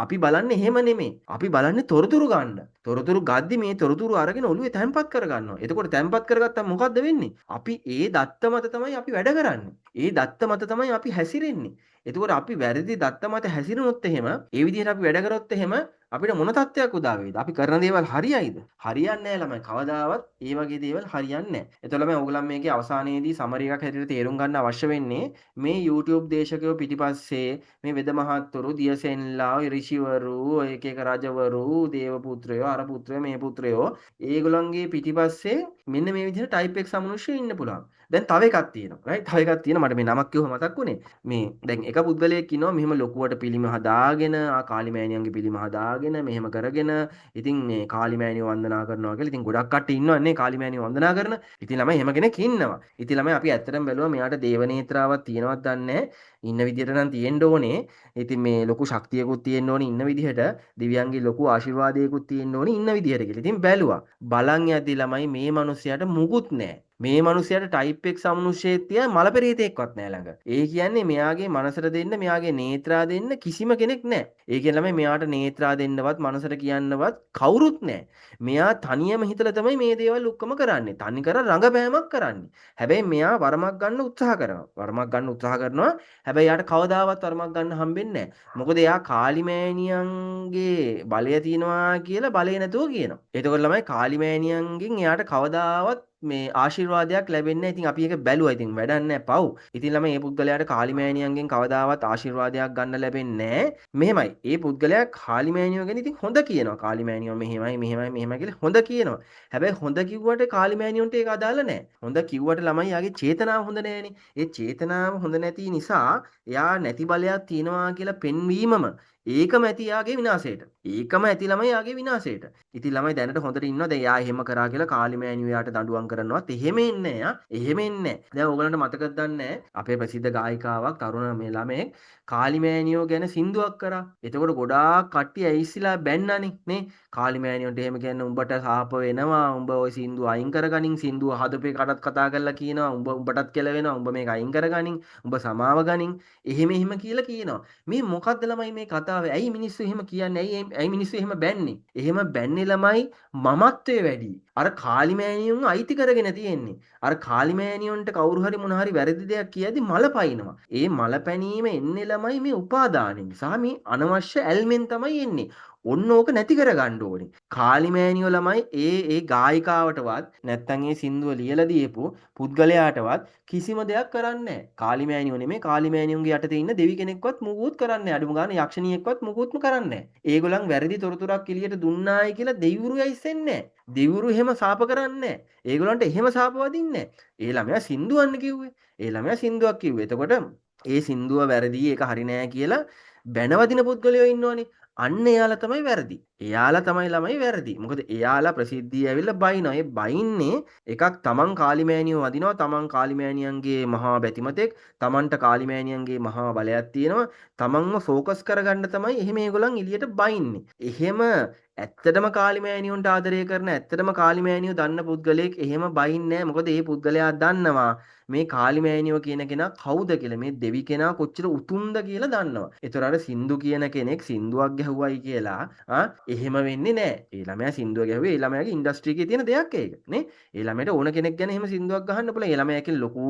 අපි බලන්නේ එහෙම නෙමෙයි. අපි බලන්නේ තොරතුරු ගන්න. තොරතුරු ගද්දි මේ තොරතුරු අරගෙන ඔළුවේ තැම්පත් කරගන්නවා. එතකොට තැම්පත් කරගත්තම මොකද්ද වෙන්නේ? අපි ඒ දත්ත මත තමයි අපි වැඩ කරන්නේ. ඒ දත්ත මත තමයි අපි හැසිරෙන්නේ. එතකොට අපි වැරදි දත්ත මත හැසිරුණොත් එහෙම, ඒ විදිහට අපි වැඩ කරොත් එහෙම අපිට මොන තත්ත්වයක් උදා වෙයිද? අපි කරන දේවල් හරියයිද? හරියන්නේ නැහැ ළමයි. කවදාවත් ඒ වගේ දේවල් හරියන්නේ නැහැ. එතකොට ළමයි ඕගොල්ලන් මේකේ අවසානයේදී සමරි එකක් හැටියට තේරුම් ගන්න අවශ්‍ය වෙන්නේ මේ YouTube දේශකයෝ පිටිපස්සේ මේ වෙද මහත්වරු, දියසෙන්ලා, ඍෂිවරු, එක එක රජවරු, දේව පුත්‍රයෝ, අර පුත්‍රයෝ, මේ පුත්‍රයෝ ඒගොල්ලන්ගේ පිටිපස්සේ මෙන්න මේ විදිහට ටයිප් එක සමනුෂ්‍ය ඉන්න පුළුවන්. දැන් තව එකක් තියෙනවා. රයිට්? තව එකක් තියෙනවා. මට මේ නමක් කිව්වම මතක් වුණේ. මේ දැන් එක පුද්ගලයෙක් ඉන්නවා මෙහෙම ලොකුවට පිළිම හදාගෙන, ආ කාලිමෑණියන්ගේ පිළිම හදාගෙන මෙහෙම කරගෙන ඉතින් මේ කාලිමෑණියෝ වන්දනා කරනවා කියලා. ඉතින් ගොඩක් කට්ටිය ඉන්නවනේ කාලිමෑණියෝ වන්දනා කරන. ඉතින් ළමයි එහෙම කෙනෙක් ඉන්නවා. ඉතින් ළමයි අපි ඇත්තටම බැලුවා මෙයාට දේවනේත්‍රාවක් තියෙනවද දන්නේ නැහැ. ඉන්න විදිහට නම් තියෙන්න ඕනේ. ඉතින් මේ ලොකු ශක්තියකුත් තියෙන්න ඕනේ ඉන්න විදිහට. දෙවියන්ගේ ලොකු ආශිර්වාදයකුත් තියෙන්න ඕනේ ඉන්න විදිහට කියලා. ඉතින් බැලුවා. බලන් යද්දි ළමයි මේ මිනිහයාට මුකුත් නැහැ. මේ මිනිහයාට ටයිප් එක සමනුෂ්‍යයෙක් තියා මල පෙරේතෙක්වත් නෑ ළඟ. ඒ කියන්නේ මෙයාගේ මනසට දෙන්න, මෙයාගේ නේත්‍රා දෙන්න කිසිම කෙනෙක් නෑ. ඒ කියන්නේ ළමයි මෙයාට නේත්‍රා දෙන්නවත් මනසට කියන්නවත් කවුරුත් නෑ. මෙයා තනියම හිතලා තමයි මේ දේවල් ඔක්කොම කරන්නේ. තනිකර රඟපෑමක් කරන්නේ. හැබැයි මෙයා වරමක් ගන්න උත්සාහ කරනවා. වරමක් ගන්න උත්සාහ කරනවා. හැබැයි එයාට කවදාවත් වරමක් ගන්න හම්බෙන්නේ නෑ. මොකද එයා කාලිමෑණියන්ගේ බලය තියනවා කියලා බලය නැතුව කියනවා. එතකොට ළමයි කාලිමෑණියන්ගෙන් එයාට කවදාවත් මේ ආශිර්වාදයක් ලැබෙන්නේ නැහැ. ඉතින් අපි ඒක බැලුවා. ඉතින් වැඩක් නැහැ පව්. ඉතින් ළමයි මේ පුද්ගලයාට කාලිමෑණියන්ගෙන් කවදාවත් ආශිර්වාදයක් ගන්න ලැබෙන්නේ නැහැ. මෙහෙමයි. මේ පුද්ගලයා කාලිමෑණියෝ ගැන ඉතින් හොඳ කියනවා. කාලිමෑණියෝ මෙහෙමයි මෙහෙමයි මෙහෙමයි කියලා හොඳ කියනවා. හැබැයි හොඳ කිව්වට කාලිමෑණියොන්ට ඒක අදාළ නැහැ. හොඳ කිව්වට ළමයි යාගේ චේතනාව හොඳ නැහැනේ. ඒ චේතනාව හොඳ නැති නිසා එයා නැති බලයක් තියනවා කියලා පෙන්වීමම ඒකම ඇති යාගේ විනාශයට. ඒකම ඇති ළමයි යාගේ විනාශයට. ඉතින් ළමයි දැනට හොඳට ඉන්නවා. දැන් යා එහෙම කරා කියලා කාලිමෑණියෝ යාට දඬුවම් කරනවත් එහෙම එන්නේ නෑ. එහෙම එන්නේ නෑ. දැන් ඕගලන්ට මතකද දන්නේ අපේ ප්‍රසිද්ධ ගායිකාවක් තරුණ මේ ළමයෙක් කාලිමෑණියෝ ගැන සින්දුවක් කරා. එතකොට ගොඩාක් කට්ටිය ඇවිස්සලා බැන්නනේ නේ. කාලිමෑණියොන්ට එහෙම කියන්නේ උඹට සාප වෙනවා. උඹ ওই සින්දුව අයින් කරගනින්. සින්දුව හදපු එකටත් කතා කරලා කියනවා. උඹ උඹටත් කෙලවෙනවා. උඹ මේක අයින් කරගනින්. උඹ සමාව ගනින්. එහෙම එහෙම කියලා කියනවා. මේ මොකද්ද ළමයි මේ කතාව? ඇයි මිනිස්සු එහෙම කියන්නේ? ඇයි මිනිස්සු එහෙම බැන්නේ? එහෙම බැන්නේ ළමයි මමත්වයේ වැඩි. අර කාලිමෑණියොන් අයිති කරගෙන තියෙන්නේ. අර කාලිමෑණියොන්ට කවුරු හරි මොන හරි වැරදි දෙයක් කියද්දි මල පයින්නවා. ඒ මල පැනීම එන්නේ ළමයි මේ උපාදානෙන් සහ මේ අනවශ්‍ය ඇල්මෙන් තමයි එන්නේ. ඔන්න ඕක නැති කරගන්න ඕනේ. කාලිමෑණියෝ ළමයි ඒ ඒ ගායිකාවටවත් නැත්තම් ඒ සින්දුව ලියලා දීපු පුද්ගලයාටවත් කිසිම දෙයක් කරන්නේ නැහැ. කාලිමෑණියෝ නෙමෙයි, කාලිමෑණියොන්ගේ යටතේ ඉන්න දෙවි කෙනෙක්වත් මුකුත් කරන්නේ නැහැ. අඩුම ගානේ යක්ෂණියෙක්වත් මුකුත්ම කරන්නේ නැහැ. ඒගොල්ලන් වැරදි තොරතුරක් එළියට දුන්නායි කියලා දෙවිවරු ඇවිස්සෙන්නේ නැහැ. දෙවිවරු එහෙම සාප කරන්නේ නැහැ. ඒගොල්ලන්ට එහෙම සාප වදින්නේ නැහැ. ඒ ළමයා සින්දුවන්න කිව්වේ. ඒ ළමයා සින්දුවක් කිව්වේ. එතකොට ඒ සින්දුව වැරදි, ඒක හරි නෑ කියලා බැනවදින පුද්ගලයෝ ඉන්නවනේ. අන්න එයාලා තමයි වැරදි. එයාලා තමයි ළමයි වැරදි. මොකද එයාලා ප්‍රසිද්ධිය ඇවිල්ලා බයිනවා. ඒ බයින්නේ එකක් තමන් කාලිමෑණියෝ වදිනවා. තමන් කාලිමෑණියන්ගේ මහා බැතිමතෙක්. තමන්ට කාලිමෑණියන්ගේ මහා බලයක් තියෙනවා. තමන්ව ෆෝකස් කරගන්න තමයි එහෙම ඒගොල්ලන් එළියට බයින්නේ. එහෙම ඇත්තටම කාලිමෑණියොන්ට ආදරය කරන, ඇත්තටම කාලිමෑණියෝ දන්න පුද්ගලයෙක් එහෙම බයින්නේ නැහැ. මොකද ඒ පුද්ගලයා දන්නවා මේ කාලිමෑණියෝ කියන කෙනා කවුද කියලා, මේ දෙවි කෙනා කොච්චර උතුම්ද කියලා දන්නවා. ඒතර අර සින්දු කියන කෙනෙක් සින්දුවක් ගැහුවයි කියලා එහෙම වෙන්නේ නැහැ. ඒ ළමයා සින්දුව ගැහුවේ ඒ ළමයාගේ ඉන්ඩස්ට්‍රි එකේ තියෙන දෙයක් ඒක නේ. ඒ ළමයට ඕන කෙනෙක් ගැන එහෙම සින්දුවක් ගහන්න පුළුවන්. ඒ ළමයා එකෙන් ලොකු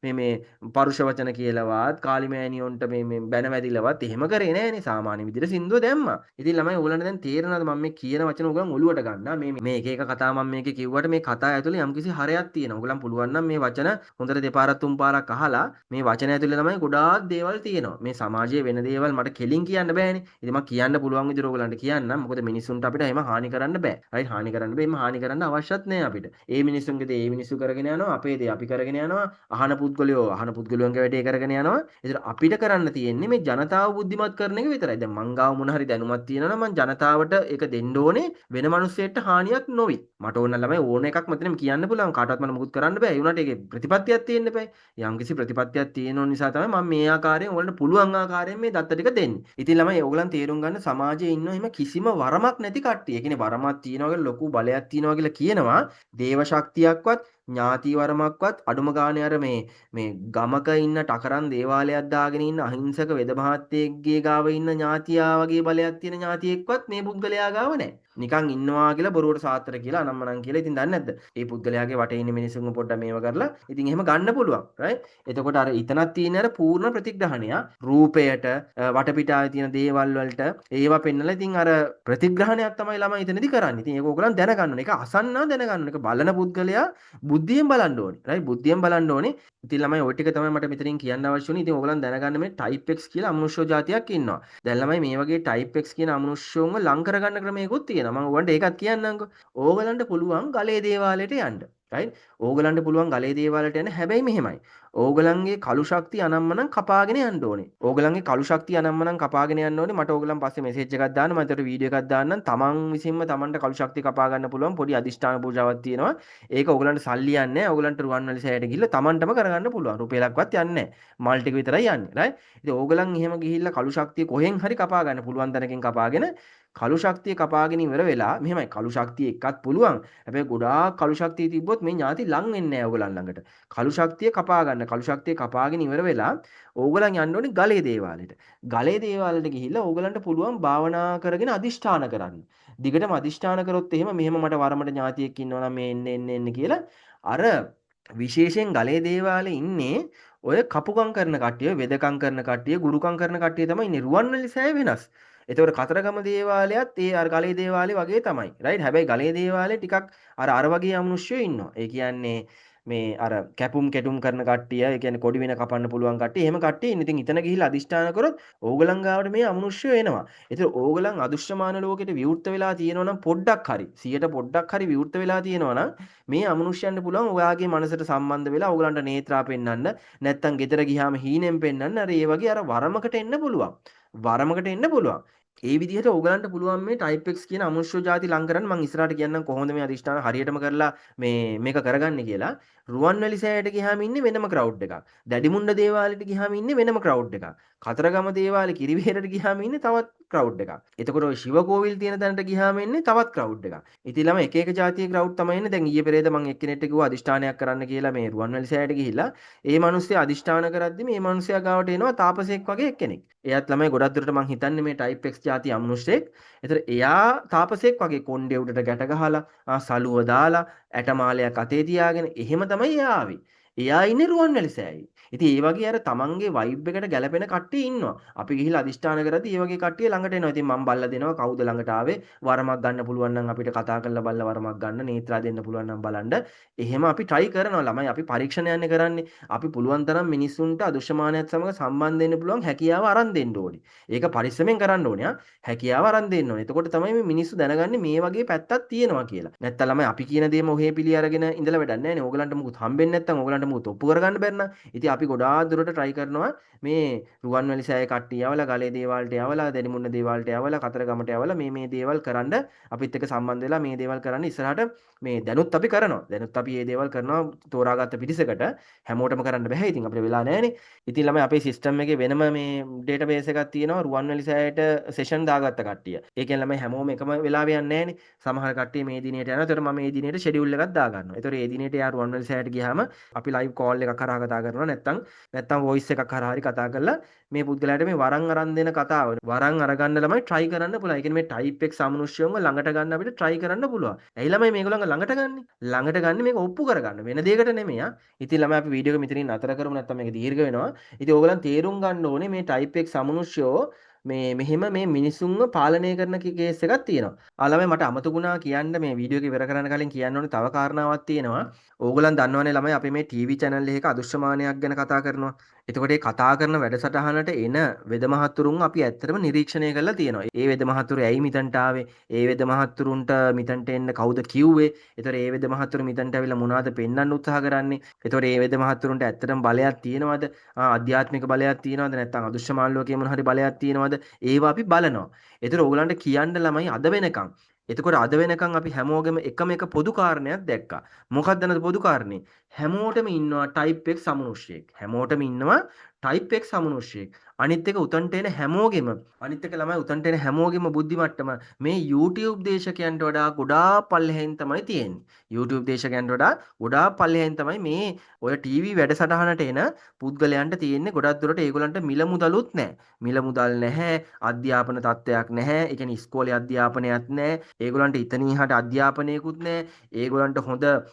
මේ මේ පරුෂ වචන කියලාවත් කාලිමෑණියොන්ට මේ මේ බැන වැදිලවත් එහෙම කරේ නෑනේ. සාමාන්‍ය විදිහට සින්දුව දැම්මා. ඉතින් ළමයි ඕගොල්ලන්ට දැන් තේරෙනවද මම මේ කියන වචන ඕගොල්ලන් ඔලුවට ගන්න. මේ මේ එක එක කතා මම මේකේ කිව්වට මේ කතා ඇතුලේ යම්කිසි හරයක් තියෙනවා. ඕගොල්ලන් පුළුවන් නම් මේ වචන හොඳට දෙපාරක් තුන් පාරක් අහලා මේ වචන ඇතුලේ ළමයි ගොඩාක් දේවල් තියෙනවා. මේ සමාජයේ වෙන දේවල් මට කෙලින් කියන්න බෑනේ. ඉතින් මම කියන්න පුළුවන් විදිහට ඕගොල්ලන්ට කියන්නම්. මොකද මිනිස්සුන්ට අපිට එහෙම හානි කරන්න බෑ. හරි, හානි කරන්න බෑ. එහෙම හානි කරන්න අවශ්‍යත් නෑ අපිට. ඒ මිනිස්සුන්ගේ දේ ඒ මිනිස්සු කරගෙන යනවා. අපේ දේ අපි කරගෙන යනවා. අහන පුද්ගලයෝ අහන පුද්ගලයන්ගේ වැඩේ කරගෙන යනවා. ඒතර අපිට කරන්න තියෙන්නේ මේ ජනතාව බුද්ධිමත් කරන එක විතරයි. දැන් මං ගාව මොන හරි දැනුමක් තියෙනවා නම් මං ජනතාවට ඒක දෙන්න ඕනේ වෙන මිනිස්සෙක්ට හානියක් නොවි. මට ඕන ළමයි ඕන එකක් මෙතනම කියන්න පුළුවන්. කාටවත් මට මුකුත් කරන්න බෑ. ඒ වුණාට ඒකේ ප්‍රතිපත්තියක් තියෙන්න බෑ. යම්කිසි ප්‍රතිපත්තියක් තියෙන නිසා තමයි මම මේ ආකාරයෙන් ඔයාලට පුළුවන් ආකාරයෙන් මේ දත්ත ටික දෙන්නේ. ඉතින් ළමයි ඔයගලන් තේරුම් ගන්න සමාජයේ ඉන්න එහෙම කිසිම වරමක් නැති කට්ටිය. ඒ කියන්නේ වරමක් තියනවා කියලා ලොකු බලයක් තියනවා කියලා කියනවා. දේව ශක්තියක්වත් ඥාති වරමක්වත් අඩුම ගානේ අර මේ මේ ගමක ඉන්න ටකරන් දේවාලයක් දාගෙන ඉන්න අහිංසක වෙද මහත්තයෙක්ගේ ගාව ඉන්න ඥාතියා වගේ බලයක් තියෙන ඥාතියෙක්වත් මේ පුද්ගලයා ගාව නැහැ. නිකන් ඉන්නවා කියලා බොරුවට සාත්‍තර කියලා අනම්මනම් කියලා ඉතින් දන්නේ නැද්ද? ඒ පුද්ගලයාගේ වටේ ඉන්න මිනිස්සුන්ව පොඩ්ඩක් මේව කරලා ඉතින් එහෙම ගන්න පුළුවන්. රයිට්? එතකොට අර ඉතනක් තියෙන අර පූර්ණ ප්‍රතිග්‍රහණය රූපයට වටපිටාවේ තියෙන දේවල් වලට ඒවා පෙන්නලා ඉතින් අර ප්‍රතිග්‍රහණයක් තමයි ළමයි එතනදි කරන්නේ. ඉතින් ඒක ඕගොල්ලන් දැනගන්න ඕනේ. ඒක අසන්නා දැනගන්න ඕනේ. ඒක බලන පුද්ගලයා බුද්ධියෙන් බලන්න ඕනේ. රයිට්? බුද්ධියෙන් බලන්න ඕනේ. ඉතින් ළමයි ඔය ටික තමයි මට මෙතනින් කියන්න අවශ්‍ය වුණේ. ඉතින් ඕගොල්ලන් දැනගන්න මේ ටයිප් X කියලා අමනුෂ්‍ය జాතියක් ඉන්නවා. දැන් ළමයි මේ වගේ ටයිප් X කියන අමනුෂ්‍යෝන්ව ලං කරගන්න ක්‍රමයකුත් තියෙනවා. මම ඔයගොල්ලන්ට ඒකත් කියන්නම්කෝ. ඕගොල්ලන්ට පුළුවන් ගලේ දේවාලයට යන්න. රයිට්? ඕගොල්ලන්ට පුළුවන් ගලේ දේවාලයට යන්න. හැබැයි මෙහෙමයි. ඕගොල්ලන්ගේ කළු ශක්තිය අනම්මනම් කපාගෙන යන්න ඕනේ. ඕගොල්ලන්ගේ කළු ශක්තිය අනම්මනම් කපාගෙන යන්න ඕනේ. මට ඕගොල්ලන් පස්සේ මෙසේජ් එකක් දාන්න. මම ඒතර වීඩියෝ එකක් දාන්නම්. තමන් විසින්ම තමන්ට කළු ශක්තිය කපා ගන්න පුළුවන් පොඩි අදිෂ්ඨාන පූජාවක් තියෙනවා. ඒක ඕගොල්ලන්ට සල්ලි යන්නේ නැහැ. ඕගොල්ලන්ට රුවන්වැලි සෑයට ගිහිල්ලා තමන්ටම කරගන්න පුළුවන්. රුපියලක්වත් යන්නේ නැහැ. මල් ටික විතරයි යන්නේ. රයිට්? ඉතින් ඕගොල්ලන් එහෙම ගිහිල්ලා කළු ශක්තිය කොහෙන් හරි කපා ගන්න පුළුවන් තැනකින් කපාගෙන කළු ශක්තිය කපාගෙන ඉවර වෙලා මෙහෙමයි කළු ශක්තිය එක්කත් පුළුවන්. හැබැයි ගොඩාක් කළු ශක්තිය තිබ්බොත් මේ ඥාති ලං වෙන්නේ නැහැ ඕගොල්ලන් ළඟට. කළු ශක්තිය කපා ගන්න. කළු ශක්තිය කපාගෙන ඉවර වෙලා ඕගොල්ලන් යන්න ඕනේ ගලේ දේවාලෙට. ගලේ දේවාලෙට ගිහිල්ලා ඕගොල්ලන්ට පුළුවන් භාවනා කරගෙන අදිෂ්ඨාන කරන්න. දිගටම අදිෂ්ඨාන කරොත් එහෙම මෙහෙම මට වරමට ඥාතියෙක් ඉන්නවා නම් මේ එන්න එන්න එන්න කියලා අර විශේෂයෙන් ගලේ දේවාලේ ඉන්නේ ඔය කපුකම් කරන කට්ටිය, වෙදකම් කරන කට්ටිය, ගුරුකම් කරන කට්ටිය තමයි ඉන්නේ. රුවන්වැලි සෑය වෙනස්. එතකොට කතරගම දේවාලයත් ඒ අර ගලේ දේවාලේ වගේ තමයි. රයිට්? හැබැයි ගලේ දේවාලේ ටිකක් අර අර වගේ අමනුෂ්‍යයෝ ඉන්නවා. ඒ කියන්නේ මේ අර කැපුම් කැටුම් කරන කට්ටිය, ඒ කියන්නේ කොඩි වෙන කපන්න පුළුවන් කට්ටිය, එහෙම කට්ටිය ඉන්නේ. ඉතින් ඉතන ගිහිල්ලා අදිෂ්ඨාන කරොත් ඕගලන් ගාවට මේ අමනුෂ්‍යයෝ එනවා. ඒතර ඕගලන් අදුෂ්‍යමාන ලෝකෙට විවෘත වෙලා තියෙනවා නම් පොඩ්ඩක් හරි 100ට පොඩ්ඩක් හරි විවෘත වෙලා තියෙනවා නම් මේ අමනුෂ්‍යයන්ට පුළුවන් ඔයාගේ මනසට සම්බන්ධ වෙලා ඕගලන්ට නේත්‍රා පෙන්වන්න, නැත්තම් ගෙදර ගියාම හීනෙන් පෙන්වන්න, අර ඒ වගේ අර වරමකට එන්න පුළුවන්. වරමකට එන්න පුළුවන්. ඒ විදිහට ඕගලන්ට පුළුවන් මේ ටයිප් X කියන අමනුෂ්‍ය ಜಾති ලං කරන්න. මං ඉස්සරහට කියන්නම් කොහොමද මේ අදිෂ්ඨාන හරියටම කරලා මේ මේක කරගන්නේ කියලා. රුවන්වැලි සෑයට ගියාම ඉන්නේ වෙනම ක්‍රවුඩ් එකක්. දැඩිමුණ්ඩ දේවාලෙට ගියාම ඉන්නේ වෙනම ක්‍රවුඩ් එකක්. කතරගම දේවාලේ කිරිවෙහෙරට ගියාම ඉන්නේ තවත් ක්‍රවුඩ් එකක්. එතකොට ඔය ශිව කෝවිල් තියෙන තැනට ගියාම ඉන්නේ තවත් ක්‍රවුඩ් එකක්. ඉතින් ළමයි එක එක ජාතියේ ක්‍රවුඩ් තමයි එන්නේ. දැන් ඊයේ පෙරේද මං එක්කෙනෙක්ට කිව්වා අදිෂ්ඨානයක් කරන්න කියලා මේ රුවන්වැලි සෑයට ගිහිල්ලා. ඒ මිනිස්සයා අදිෂ්ඨාන කරද්දි මේ මිනිස්සයා ගාවට එනවා තාපසයෙක් වගේ එක්කෙනෙක්. එයාත් ළමයි ගොඩක් දුරට මං හිතන්නේ මේ ටයිප් X ජාති අමනුෂ්‍යයෙක්. ඒතර එයා තාපසයෙක් වගේ කොණ්ඩේ උඩට ගැට ගහලා, සලුව දාලා, ඇටමාලයක් අතේ තියාගෙන එහෙම තමයි එයා ආවේ. එයා ඉන්නේ රුවන්වැලි සෑයේ. ඉතින් ඒ වගේ අර තමන්ගේ වයිබ් එකට ගැලපෙන කට්ටිය ඉන්නවා. අපි ගිහිල්ලා අදිෂ්ඨාන කරද්දී ඒ වගේ කට්ටිය ළඟට එනවා. ඉතින් මම බල්ලා දෙනවා කවුද ළඟට ආවේ? වරමක් ගන්න පුළුවන් නම් අපිට කතා කරලා බලලා වරමක් ගන්න, නේත්‍රා දෙන්න පුළුවන් නම් බලන්න. එහෙම අපි try කරනවා ළමයි. අපි පරීක්ෂණයන්නේ කරන්නේ. අපි පුළුවන් තරම් මිනිස්සුන්ට අදෘශ්‍යමානයත් සමග සම්බන්ධ වෙන්න පුළුවන් හැකියාව අරන් දෙන්න ඕනේ. ඒක පරිස්සමෙන් කරන්න ඕනේ. හැකියාව අරන් දෙන්න ඕනේ. එතකොට තමයි මේ මිනිස්සු දැනගන්නේ මේ වගේ පැත්තක් තියෙනවා කියලා. නැත්තම් ළමයි අපි කියන දේම ඔහේ පිළි අරගෙන ඉඳලා වැඩක් නැහැ නේ. ඕගලන්ට මොකුත් හම්බෙන්නේ නැත්තම් ඕගලන්ට මොකුත් ඔප්පු කරගන්න බැරි නම්. ඉතින් අපි ගොඩාක් දුරට try කරනවා මේ රුවන්වැලි සෑය කට්ටිය යවලා, ගලේ දේවාලට යවලා, දැඩිමුන්න දේවාලට යවලා, කතරගමට යවලා මේ මේ දේවල් කරන්න අපිත් එක්ක සම්බන්ධ වෙලා මේ දේවල් කරන්න ඉස්සරහට මේ දැනුත් අපි කරනවා. දැනුත් අපි මේ දේවල් කරනවා තෝරාගත්ත පිරිසකට. හැමෝටම කරන්න බෑ. ඉතින් අපිට වෙලා නෑනේ. ඉතින් ළමයි අපේ සිස්ටම් එකේ වෙනම මේ ඩේටාබේස් එකක් තියෙනවා රුවන්වැලි සෑයට සෙෂන් දාගත්ත කට්ටිය. ඒ කියන්නේ ළමයි හැමෝම එකම වෙලාවෙ යන්නේ නෑනේ. සමහර කට්ටිය මේ දිනේට යනවා. ඒතර මම මේ දිනේට ෂෙඩියුල් එකක් දාගන්නවා. ඒතර ඒ දිනේට යා රුවන්වැලි සෑයට ගියාම අපි ලයිව් කෝල් එකක් හරහා කතා කරනවා. නැත්තම් වොයිස් එකක් හරහා හරි කතා කරලා මේ පුද්ගලයාට මේ වරන් අරන් දෙන කතාව වරන් අරගන්න ළමයි try කරන්න පුළුවන්. ඒ කියන්නේ මේ ටයිප් X අමනුෂ්‍යයන්ව ළඟට ගන්න අපිට try කරන්න පුළුවන්. ඇයි ළමයි මේගොල්ලන්ව ළඟට ගන්නෙ? ළඟට ගන්න මේක ඔප්පු කරගන්න. වෙන දෙයකට නෙමෙයි ආ. ඉතින් ළමයි අපි වීඩියෝ එක මෙතනින් නතර කරමු නැත්තම් මේක දීර්ඝ වෙනවා. ඉතින් ඕගොල්ලන් තේරුම් ගන්න ඕනේ මේ ටයිප් X අමනුෂ්‍යෝ මේ මෙහෙම මේ මිනිසුන්ව පාලනය කරන කේස් එකක් තියෙනවා. ආ ළමයි මට අමතක වුණා කියන්න මේ වීඩියෝ එක ඉවර කරන්න කලින් කියන්න ඕනේ තව කාරණාවක් තියෙනවා. ඕගොල්ලන් දන්නවනේ ළමයි අපි මේ ටීවී චැනල් එකක අදෘශ්‍යමානයක් ගැන කතා කරනවා. එතකොට ඒ කතා කරන වැඩසටහනට එන වෙද මහත්තුරුන් අපි ඇත්තටම නිරීක්ෂණය කරලා තියෙනවා. ඒ වෙද මහත්තුරු ඇයි මෙතනට ආවේ? ඒ වෙද මහත්තුරුන්ට මෙතනට එන්න කවුද කිව්වේ? එතකොට ඒ වෙද මහත්තුරු මෙතනට ඇවිල්ලා මොනවද පෙන්වන්න උත්සාහ කරන්නේ? එතකොට ඒ වෙද මහත්තුරුන්ට ඇත්තටම බලයක් තියෙනවද? ආධ්‍යාත්මික බලයක් තියෙනවද? නැත්නම් අදෘශ්‍යමාන ලෝකයේ මොන හරි බලයක් තියෙනවද? මොනවද? ඒවා අපි බලනවා. ඒතර ඕගලන්ට කියන්න ළමයි අද වෙනකන්. එතකොට අද වෙනකන් අපි හැමෝගෙම එකම එක පොදු කාරණයක් දැක්කා. මොකක්ද නේද පොදු කාරණේ? හැමෝටම ඉන්නවා ටයිප් X අමනුෂ්‍යයෙක්. හැමෝටම ඉන්නවා ටයිප් X අමනුෂ්‍යයෙක්. අනිත් එක උතන්ට එන හැමෝගෙම, අනිත් එක ළමයි උතන්ට එන හැමෝගෙම බුද්ධි මට්ටම මේ YouTube දේශකයන්ට වඩා ගොඩාක් පල්ලෙහෙන් තමයි තියෙන්නේ. YouTube දේශකයන්ට වඩා ගොඩාක් පල්ලෙහෙන් තමයි මේ ඔය ටීවී වැඩසටහනට එන පුද්ගලයන්ට තියෙන්නේ. ගොඩක් දුරට ඒගොල්ලන්ට මිල මුදලුත් නැහැ. මිල මුදල් නැහැ, අධ්‍යාපන තත්ත්වයක් නැහැ. ඒ කියන්නේ ඉස්කෝලේ අධ්‍යාපනයක් නැහැ. ඒගොල්ලන්ට ඉතනින් එහාට අධ්‍යාපනයකුත් නැහැ. ඒගොල්ලන්ට හොඳ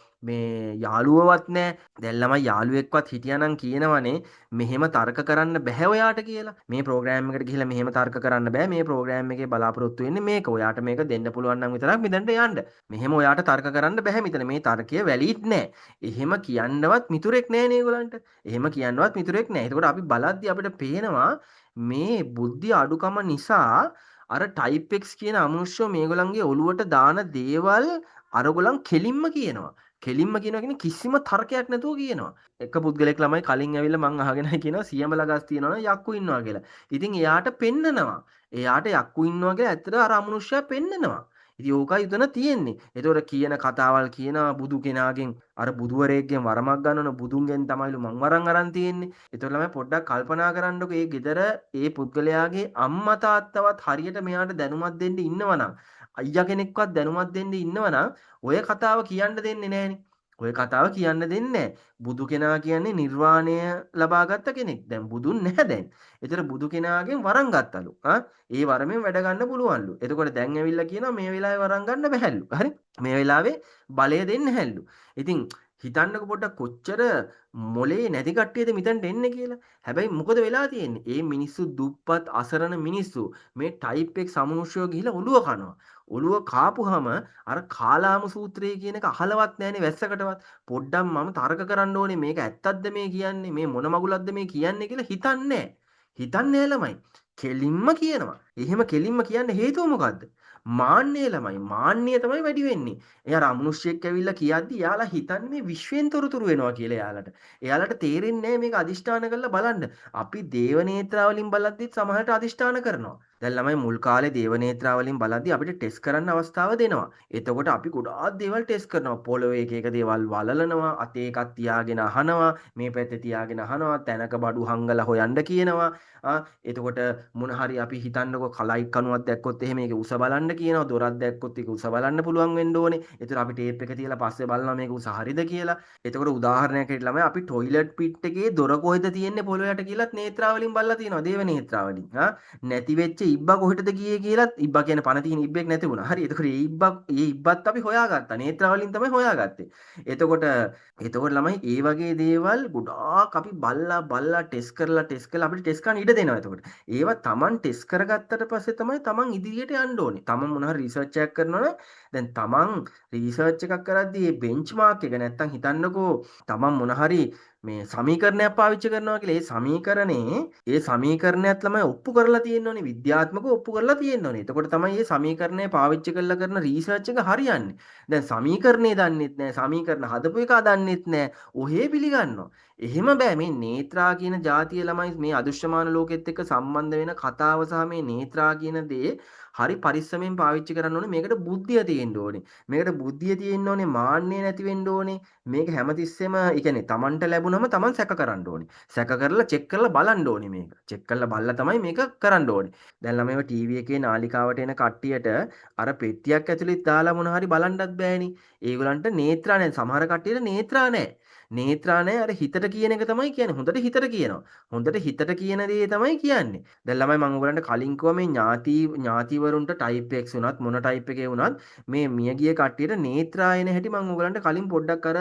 මේ යාළුවවත් නැහැ. දැන් ළමයි යාළුවෙක්වත් හිටියානම් කියනවනේ මෙහෙම තර්ක කරන්න බැහැ ඔයාට කියලා. මේ ප්‍රෝග්‍රෑම් එකට ගිහිල්ලා මෙහෙම තර්ක කරන්න බෑ. මේ ප්‍රෝග්‍රෑම් එකේ බලාපොරොත්තු වෙන්නේ මේක. ඔයාට මේක දෙන්න පුළුවන් නම් විතරක් මෙතනට යන්න. මෙහෙම ඔයාට තර්ක කරන්න බැහැ මෙතන. මේ තර්කය වැලිඩ් නෑ. එහෙම කියන්නවත් මිතුරෙක් නෑනේ ඒගොල්ලන්ට. එහෙම කියන්නවත් මිතුරෙක් නෑ. එතකොට අපි බලද්දි අපිට පේනවා මේ බුද්ධි අඩුකම නිසා අර ටයිප් X කියන අමනුෂ්‍යෝ මේගොල්ලන්ගේ ඔළුවට දාන දේවල් අරගොල්ලන් කෙලින්ම කියනවා. කෙලින්ම කියනවා කියන්නේ කිසිම තර්කයක් නැතුව කියනවා. එක පුද්ගලෙක් ළමයි කලින් ඇවිල්ලා මං අහගෙනයි කියනවා සියඹලා ගස් තියෙනවා නම් යක්කු ඉන්නවා කියලා. ඉතින් එයාට පෙන්නනවා. එයාට යක්කු ඉන්නවා කියලා ඇත්තට අර අමනුෂ්‍යයා පෙන්නනවා. ඉතින් ඕකයි උතන තියෙන්නේ. ඒතකොට කියන කතාවල් කියනවා බුදු කෙනාගෙන් අර බුදුවරයෙක්ගෙන් වරමක් ගන්න ඕන, බුදුන්ගෙන් තමයිලු මං වරන් අරන් තියෙන්නේ. ඒතකොට ළමයි පොඩ්ඩක් කල්පනා කරන්නකෝ, ඒ ගෙදර ඒ පුද්ගලයාගේ අම්මා තාත්තවත් හරියට මෙයාට දැනුමක් දෙන්න ඉන්නවනම්, අයියා කෙනෙක්වත් දැනුමක් දෙන්න ඉන්නවනම් ඔය කතාව කියන්න දෙන්නේ නෑනේ. ඔය කතාව කියන්න දෙන්නේ නෑ. බුදු කෙනා කියන්නේ නිර්වාණය ලබාගත්ත කෙනෙක්. දැන් බුදුන් නැහැ දැන්. ඒතර බුදු කෙනාගෙන් වරන් ගත්තලු. ඒ වරමෙන් වැඩ ගන්න පුළුවන්ලු. එතකොට දැන් ඇවිල්ලා කියනවා මේ වෙලාවේ වරන් ගන්න බැහැලු. හරි? මේ වෙලාවේ බලය දෙන්න හැල්ලු. ඉතින් හිතන්නකෝ පොඩ්ඩක් කොච්චර මොලේ නැති කට්ටියද මෙතනට එන්නේ කියලා. හැබැයි මොකද වෙලා තියෙන්නේ? ඒ මිනිස්සු දුප්පත් අසරණ මිනිස්සු මේ ටයිප් එක සමනුෂ්‍යව ගිහිලා ඔළුව කනවා. ඔළුව කාපුහම අර කාලාම සූත්‍රය කියන එක අහලවත් නෑනේ වැස්සකටවත්. පොඩ්ඩක් මම තර්ක කරන්න ඕනේ මේක ඇත්තක්ද මේ කියන්නේ, මේ මොන මගුලක්ද මේ කියන්නේ කියලා හිතන්නේ නෑ. හිතන්නේ නෑ ළමයි. කෙලින්ම කියනවා. එහෙම කෙලින්ම කියන්න හේතුව මොකද්ද? මාන්නය ළමයි. මාන්නය තමයි වැඩි වෙන්නේ. එයා අර අමනුෂ්‍යෙක් ඇවිල්ලා කියද්දි එයාලා හිතන්නේ මේ විශ්වයෙන් තොරතුරු වෙනවා කියලා එයාලට. එයාලට තේරෙන්නේ නෑ මේක අදිෂ්ඨාන කරලා බලන්න. අපි දේවනේත්‍රා වලින් බලද්දිත් සමහරට අදිෂ්ඨාන කරනවා. දැන් ළමයි මුල් කාලේ දේවනේත්‍රා වලින් බලද්දි අපිට ටෙස්ට් කරන්න අවස්ථාව දෙනවා. එතකොට අපි ගොඩාක් දේවල් ටෙස්ට් කරනවා. පොළොවේ එක එක දේවල් වලලනවා, අතේ එකක් තියාගෙන අහනවා, මේ පැත්තේ තියාගෙන අහනවා, තැනක බඩු හංගලා හොයන්න කියනවා. එතකොට මොන හරි අපි හිතන්නකෝ කලයිට් කණුවක් දැක්කොත් එහෙම ඒක උස බලන්න කියනවා, දොරක් දැක්කොත් ඒක උස බලන්න පුළුවන් වෙන්න ඕනේ. එතකොට අපි ටේප් එක තියලා පස්සේ බලනවා මේක උස හරිද කියලා. එතකොට උදාහරණයක් විදිහට ළමයි අපි ටොයිලට් පිට් එකේ දොර කොහෙද තියෙන්නේ පොළොව යට කියලාත් නේත්‍රා වලින් බලලා තියෙනවා, දේව නේත්‍රා වලින්. නැති වෙච්ච ඉබ්බා කොහෙටද ගියේ කියලාත්, ඉබ්බා කියන්නේ පණ තියෙන ඉබ්බෙක් නැති වුණා. හරි. එතකොට ඒ ඉබ්බත් අපි හොයාගත්තා. නේත්‍රා වලින් තමයි හොයාගත්තේ. එතකොට ළමයි ඒ වගේ දේවල් ගොඩාක් අපි බලලා බලලා ටෙස්ට් කරලා ටෙස්ට් කරලා අපිට ටෙස්ට් කරන්න ඉඩ දෙනවා. එතකොට ඒවා තමන් ටෙස්ට් කරගත්තට පස්සේ තමයි තමන් ඉදිරියට යන්න ඕනේ. තමන් මොන හරි රිසර්ච් එකක් කරනවා නම් දැන් තමන් රිසර්ච් එකක් කරද්දී මේ බෙන්ච්මාර්ක් එක නැත්තම් හිතන්නකෝ තමන් මොන හරි මේ සමීකරණයක් පාවිච්චි කරනවා කියලා. ඒ සමීකරණයත් ළමයි ඔප්පු කරලා තියෙන්න ඕනේ, විද්‍යාත්මකව ඔප්පු කරලා තියෙන්න ඕනේ. එතකොට තමයි මේ සමීකරණය පාවිච්චි කරලා කරන රිසර්ච් එක හරියන්නේ. දැන් සමීකරණේ දන්නෙත් නෑ, සමීකරණ හදපු එක දන්නෙත් නෑ, ඔහේ පිළිගන්නවා. එහෙම බෑ. මේ නේත්‍රා කියන ජාතිය ළමයි මේ අදෘශ්‍යමාන ලෝකෙත් එක්ක සම්බන්ධ වෙන කතාව සහ මේ නේත්‍රා කියන දේ හරි පරිස්සමෙන් පාවිච්චි කරන්න ඕනේ. මේකට බුද්ධිය තියෙන්න ඕනේ. මේකට බුද්ධිය තියෙන්න ඕනේ, මාන්නය නැති වෙන්න ඕනේ. මේක හැමතිස්සෙම ඒ කියන්නේ Tamanට ලැබුණම Taman සැක කරන්න ඕනේ. සැක කරලා චෙක් කරලා බලන්න ඕනේ මේක. චෙක් කරලා බලලා තමයි මේක කරන්න ඕනේ. දැන් ළමයිව ටීවී එකේ නාලිකාවට එන කට්ටියට අර පෙට්ටියක් ඇතුළේ දාලා මොන හරි බලන්නත් බෑනේ. ඒගොල්ලන්ට නේත්‍රා නෑ. සමහර කට්ටියට නේත්‍රා නෑ. නේත්‍රා නෑ. අර හිතට කියන එක තමයි කියන්නේ. හොඳට හිතට කියනවා. හොඳට හිතට කියන දේ තමයි කියන්නේ. දැන් ළමයි මම ඔයගොල්ලන්ට කලින් කිව්වා මේ ඥාතිවරුන්ට ටයිප් X වුණත් මොන ටයිප් එකේ වුණත් මේ මියගිය කට්ටියට නේත්‍රා එන හැටි මම ඔයගොල්ලන්ට කලින් පොඩ්ඩක් අර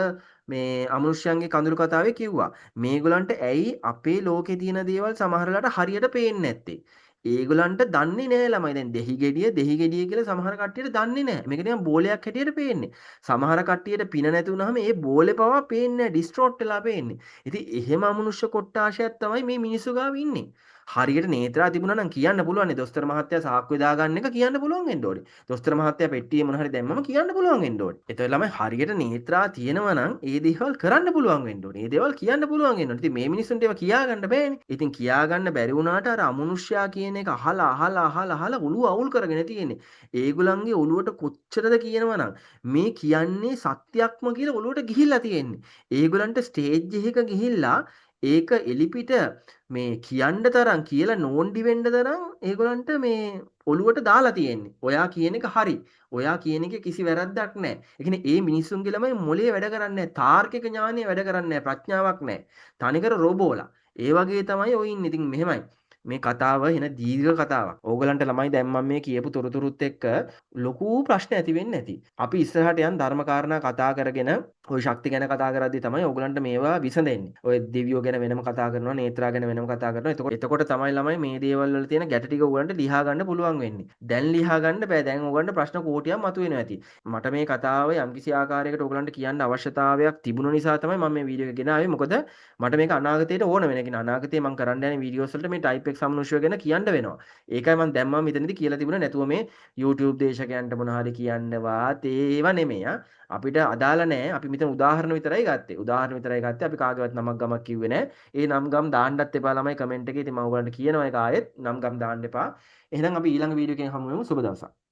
මේ අමනුෂ්‍යයන්ගේ කඳුළු කතාවේ කිව්වා. මේගොල්ලන්ට ඇයි අපේ ලෝකේ තියෙන දේවල් සමහර වෙලාවට හරියට පේන්නේ නැත්තේ? ඒගොල්ලන්ට දන්නේ නෑ ළමයි. දැන් දෙහි ගෙඩිය කියලා සමහර කට්ටියට දන්නේ නෑ. මේක නිකන් බෝලයක් හැටියට පේන්නේ. සමහර කට්ටියට පින නැති වුනහම ඒ බෝලේ පවා පේන්නේ නෑ, ඩිස්ටෝට් වෙලා පේන්නේ. ඉතින් එහෙම අමනුෂ්‍ය කොට්ටාශයක් තමයි මේ මිනිස්සු ගාව ඉන්නේ. හරියට නේත්‍රා තිබුණා නම් කියන්න පුළුවන් නේ. දොස්තර මහත්තයා සාක්කුවේ දාගන්න එක කියන්න පුළුවන් වෙන්න ඕනේ. දොස්තර මහත්තයා පෙට්ටියේ මොන හරි දැම්මම කියන්න පුළුවන් වෙන්න ඕනේ. එතකොට ළමයි හරියට නේත්‍රා තියෙනවා නම් ඒ දේවල් කරන්න පුළුවන් වෙන්න ඕනේ. ඒ දේවල් කියන්න පුළුවන් වෙන්න ඕනේ. ඉතින් මේ මිනිස්සුන්ට ඒවා කියා ගන්න බෑනේ. ඉතින් කියා ගන්න බැරි වුණාට අර අමනුෂ්‍යයා කියන එක අහලා අහලා අහලා අහලා ඔළුව අවුල් කරගෙන තියෙන්නේ. ඒගොල්ලන්ගේ ඔළුවට කොච්චරද කියනවා නම් මේ කියන්නේ සත්‍යක්ම කියලා ඔළුවට ගිහිල්ලා තියෙන්නේ. ඒගොල්ලන්ට ස්ටේජ් එකක ගිහිල්ලා ඒක එලිපිට මේ කියන්න තරම් කියලා නෝන්ඩි වෙන්න තරම් ඒගොල්ලන්ට මේ ඔළුවට දාලා තියෙන්නේ. ඔයා කියන එක හරි. ඔයා කියන එකේ කිසි වැරද්දක් නැහැ. ඒ කියන්නේ ඒ මිනිස්සුන්ගේ ළමයි මොලේ වැඩ කරන්නේ නැහැ. තාර්කික ඥානය වැඩ කරන්නේ නැහැ. ප්‍රඥාවක් නැහැ. තනිකර රෝබෝලා. ඒ වගේ තමයි ඔය ඉන්නේ. ඉතින් මෙහෙමයි. මේ කතාව එන දීර්ඝ කතාවක්. ඕගලන්ට ළමයි දැන් මම මේ කියපු තොරතුරුත් එක්ක ලොකු ප්‍රශ්න ඇති වෙන්නේ නැති. අපි ඉස්සරහට යන් ධර්ම කාරණා කතා කරගෙන ඔය ශක්ති ගැන කතා කරද්දී තමයි ඕගලන්ට මේවා විසඳෙන්නේ. ඔය දෙවියෝ ගැන වෙනම කතා කරනවා, නේත්‍රා ගැන වෙනම කතා කරනවා. එතකොට තමයි ළමයි මේ දේවල් වල තියෙන ගැට ටික ඕගලන්ට ලියා ගන්න පුළුවන් වෙන්නේ. දැන් ලියා ගන්න බෑ. දැන් ඕගලන්ට ප්‍රශ්න කෝටියක් මතුවෙනවා ඇති. මට මේ කතාව යම්කිසි ආකාරයකට ඕගලන්ට කියන්න අවශ්‍යතාවයක් තිබුණ නිසා තමයි මම මේ වීඩියෝ එක ගෙනාවේ. මොකද මට මේක අනාගතයට ඕන වෙන. ඒ කියන්නේ අනාගතේ මම කරන්න යන වීඩියෝස් වලට මේ ටයිප් එක සමනුෂ්‍ය ගැන කියන්න වෙනවා. ඒකයි මම දැන් මම මෙතනදී කියලා තිබුණේ නැතුව මේ YouTube දේශකයන්ට මොන හරි කියන්නවත් ඒව නෙමෙයි. අපිට අදාළ නෑ. අපි මෙතන උදාහරණ විතරයි ගත්තේ. උදාහරණ විතරයි ගත්තේ. අපි කාගේවත් නමක් ගමක් කිව්වේ නෑ. ඒ නම් ගම් දාන්නත් එපා ළමයි කමෙන්ට් එකේ. ඉතින් මම ඔයගලන්ට කියනවා ඒක ආයෙත් නම් ගම් දාන්න එපා. එහෙනම් අපි ඊළඟ වීඩියෝ එකෙන් හමු වෙමු. සුබ දවසක්.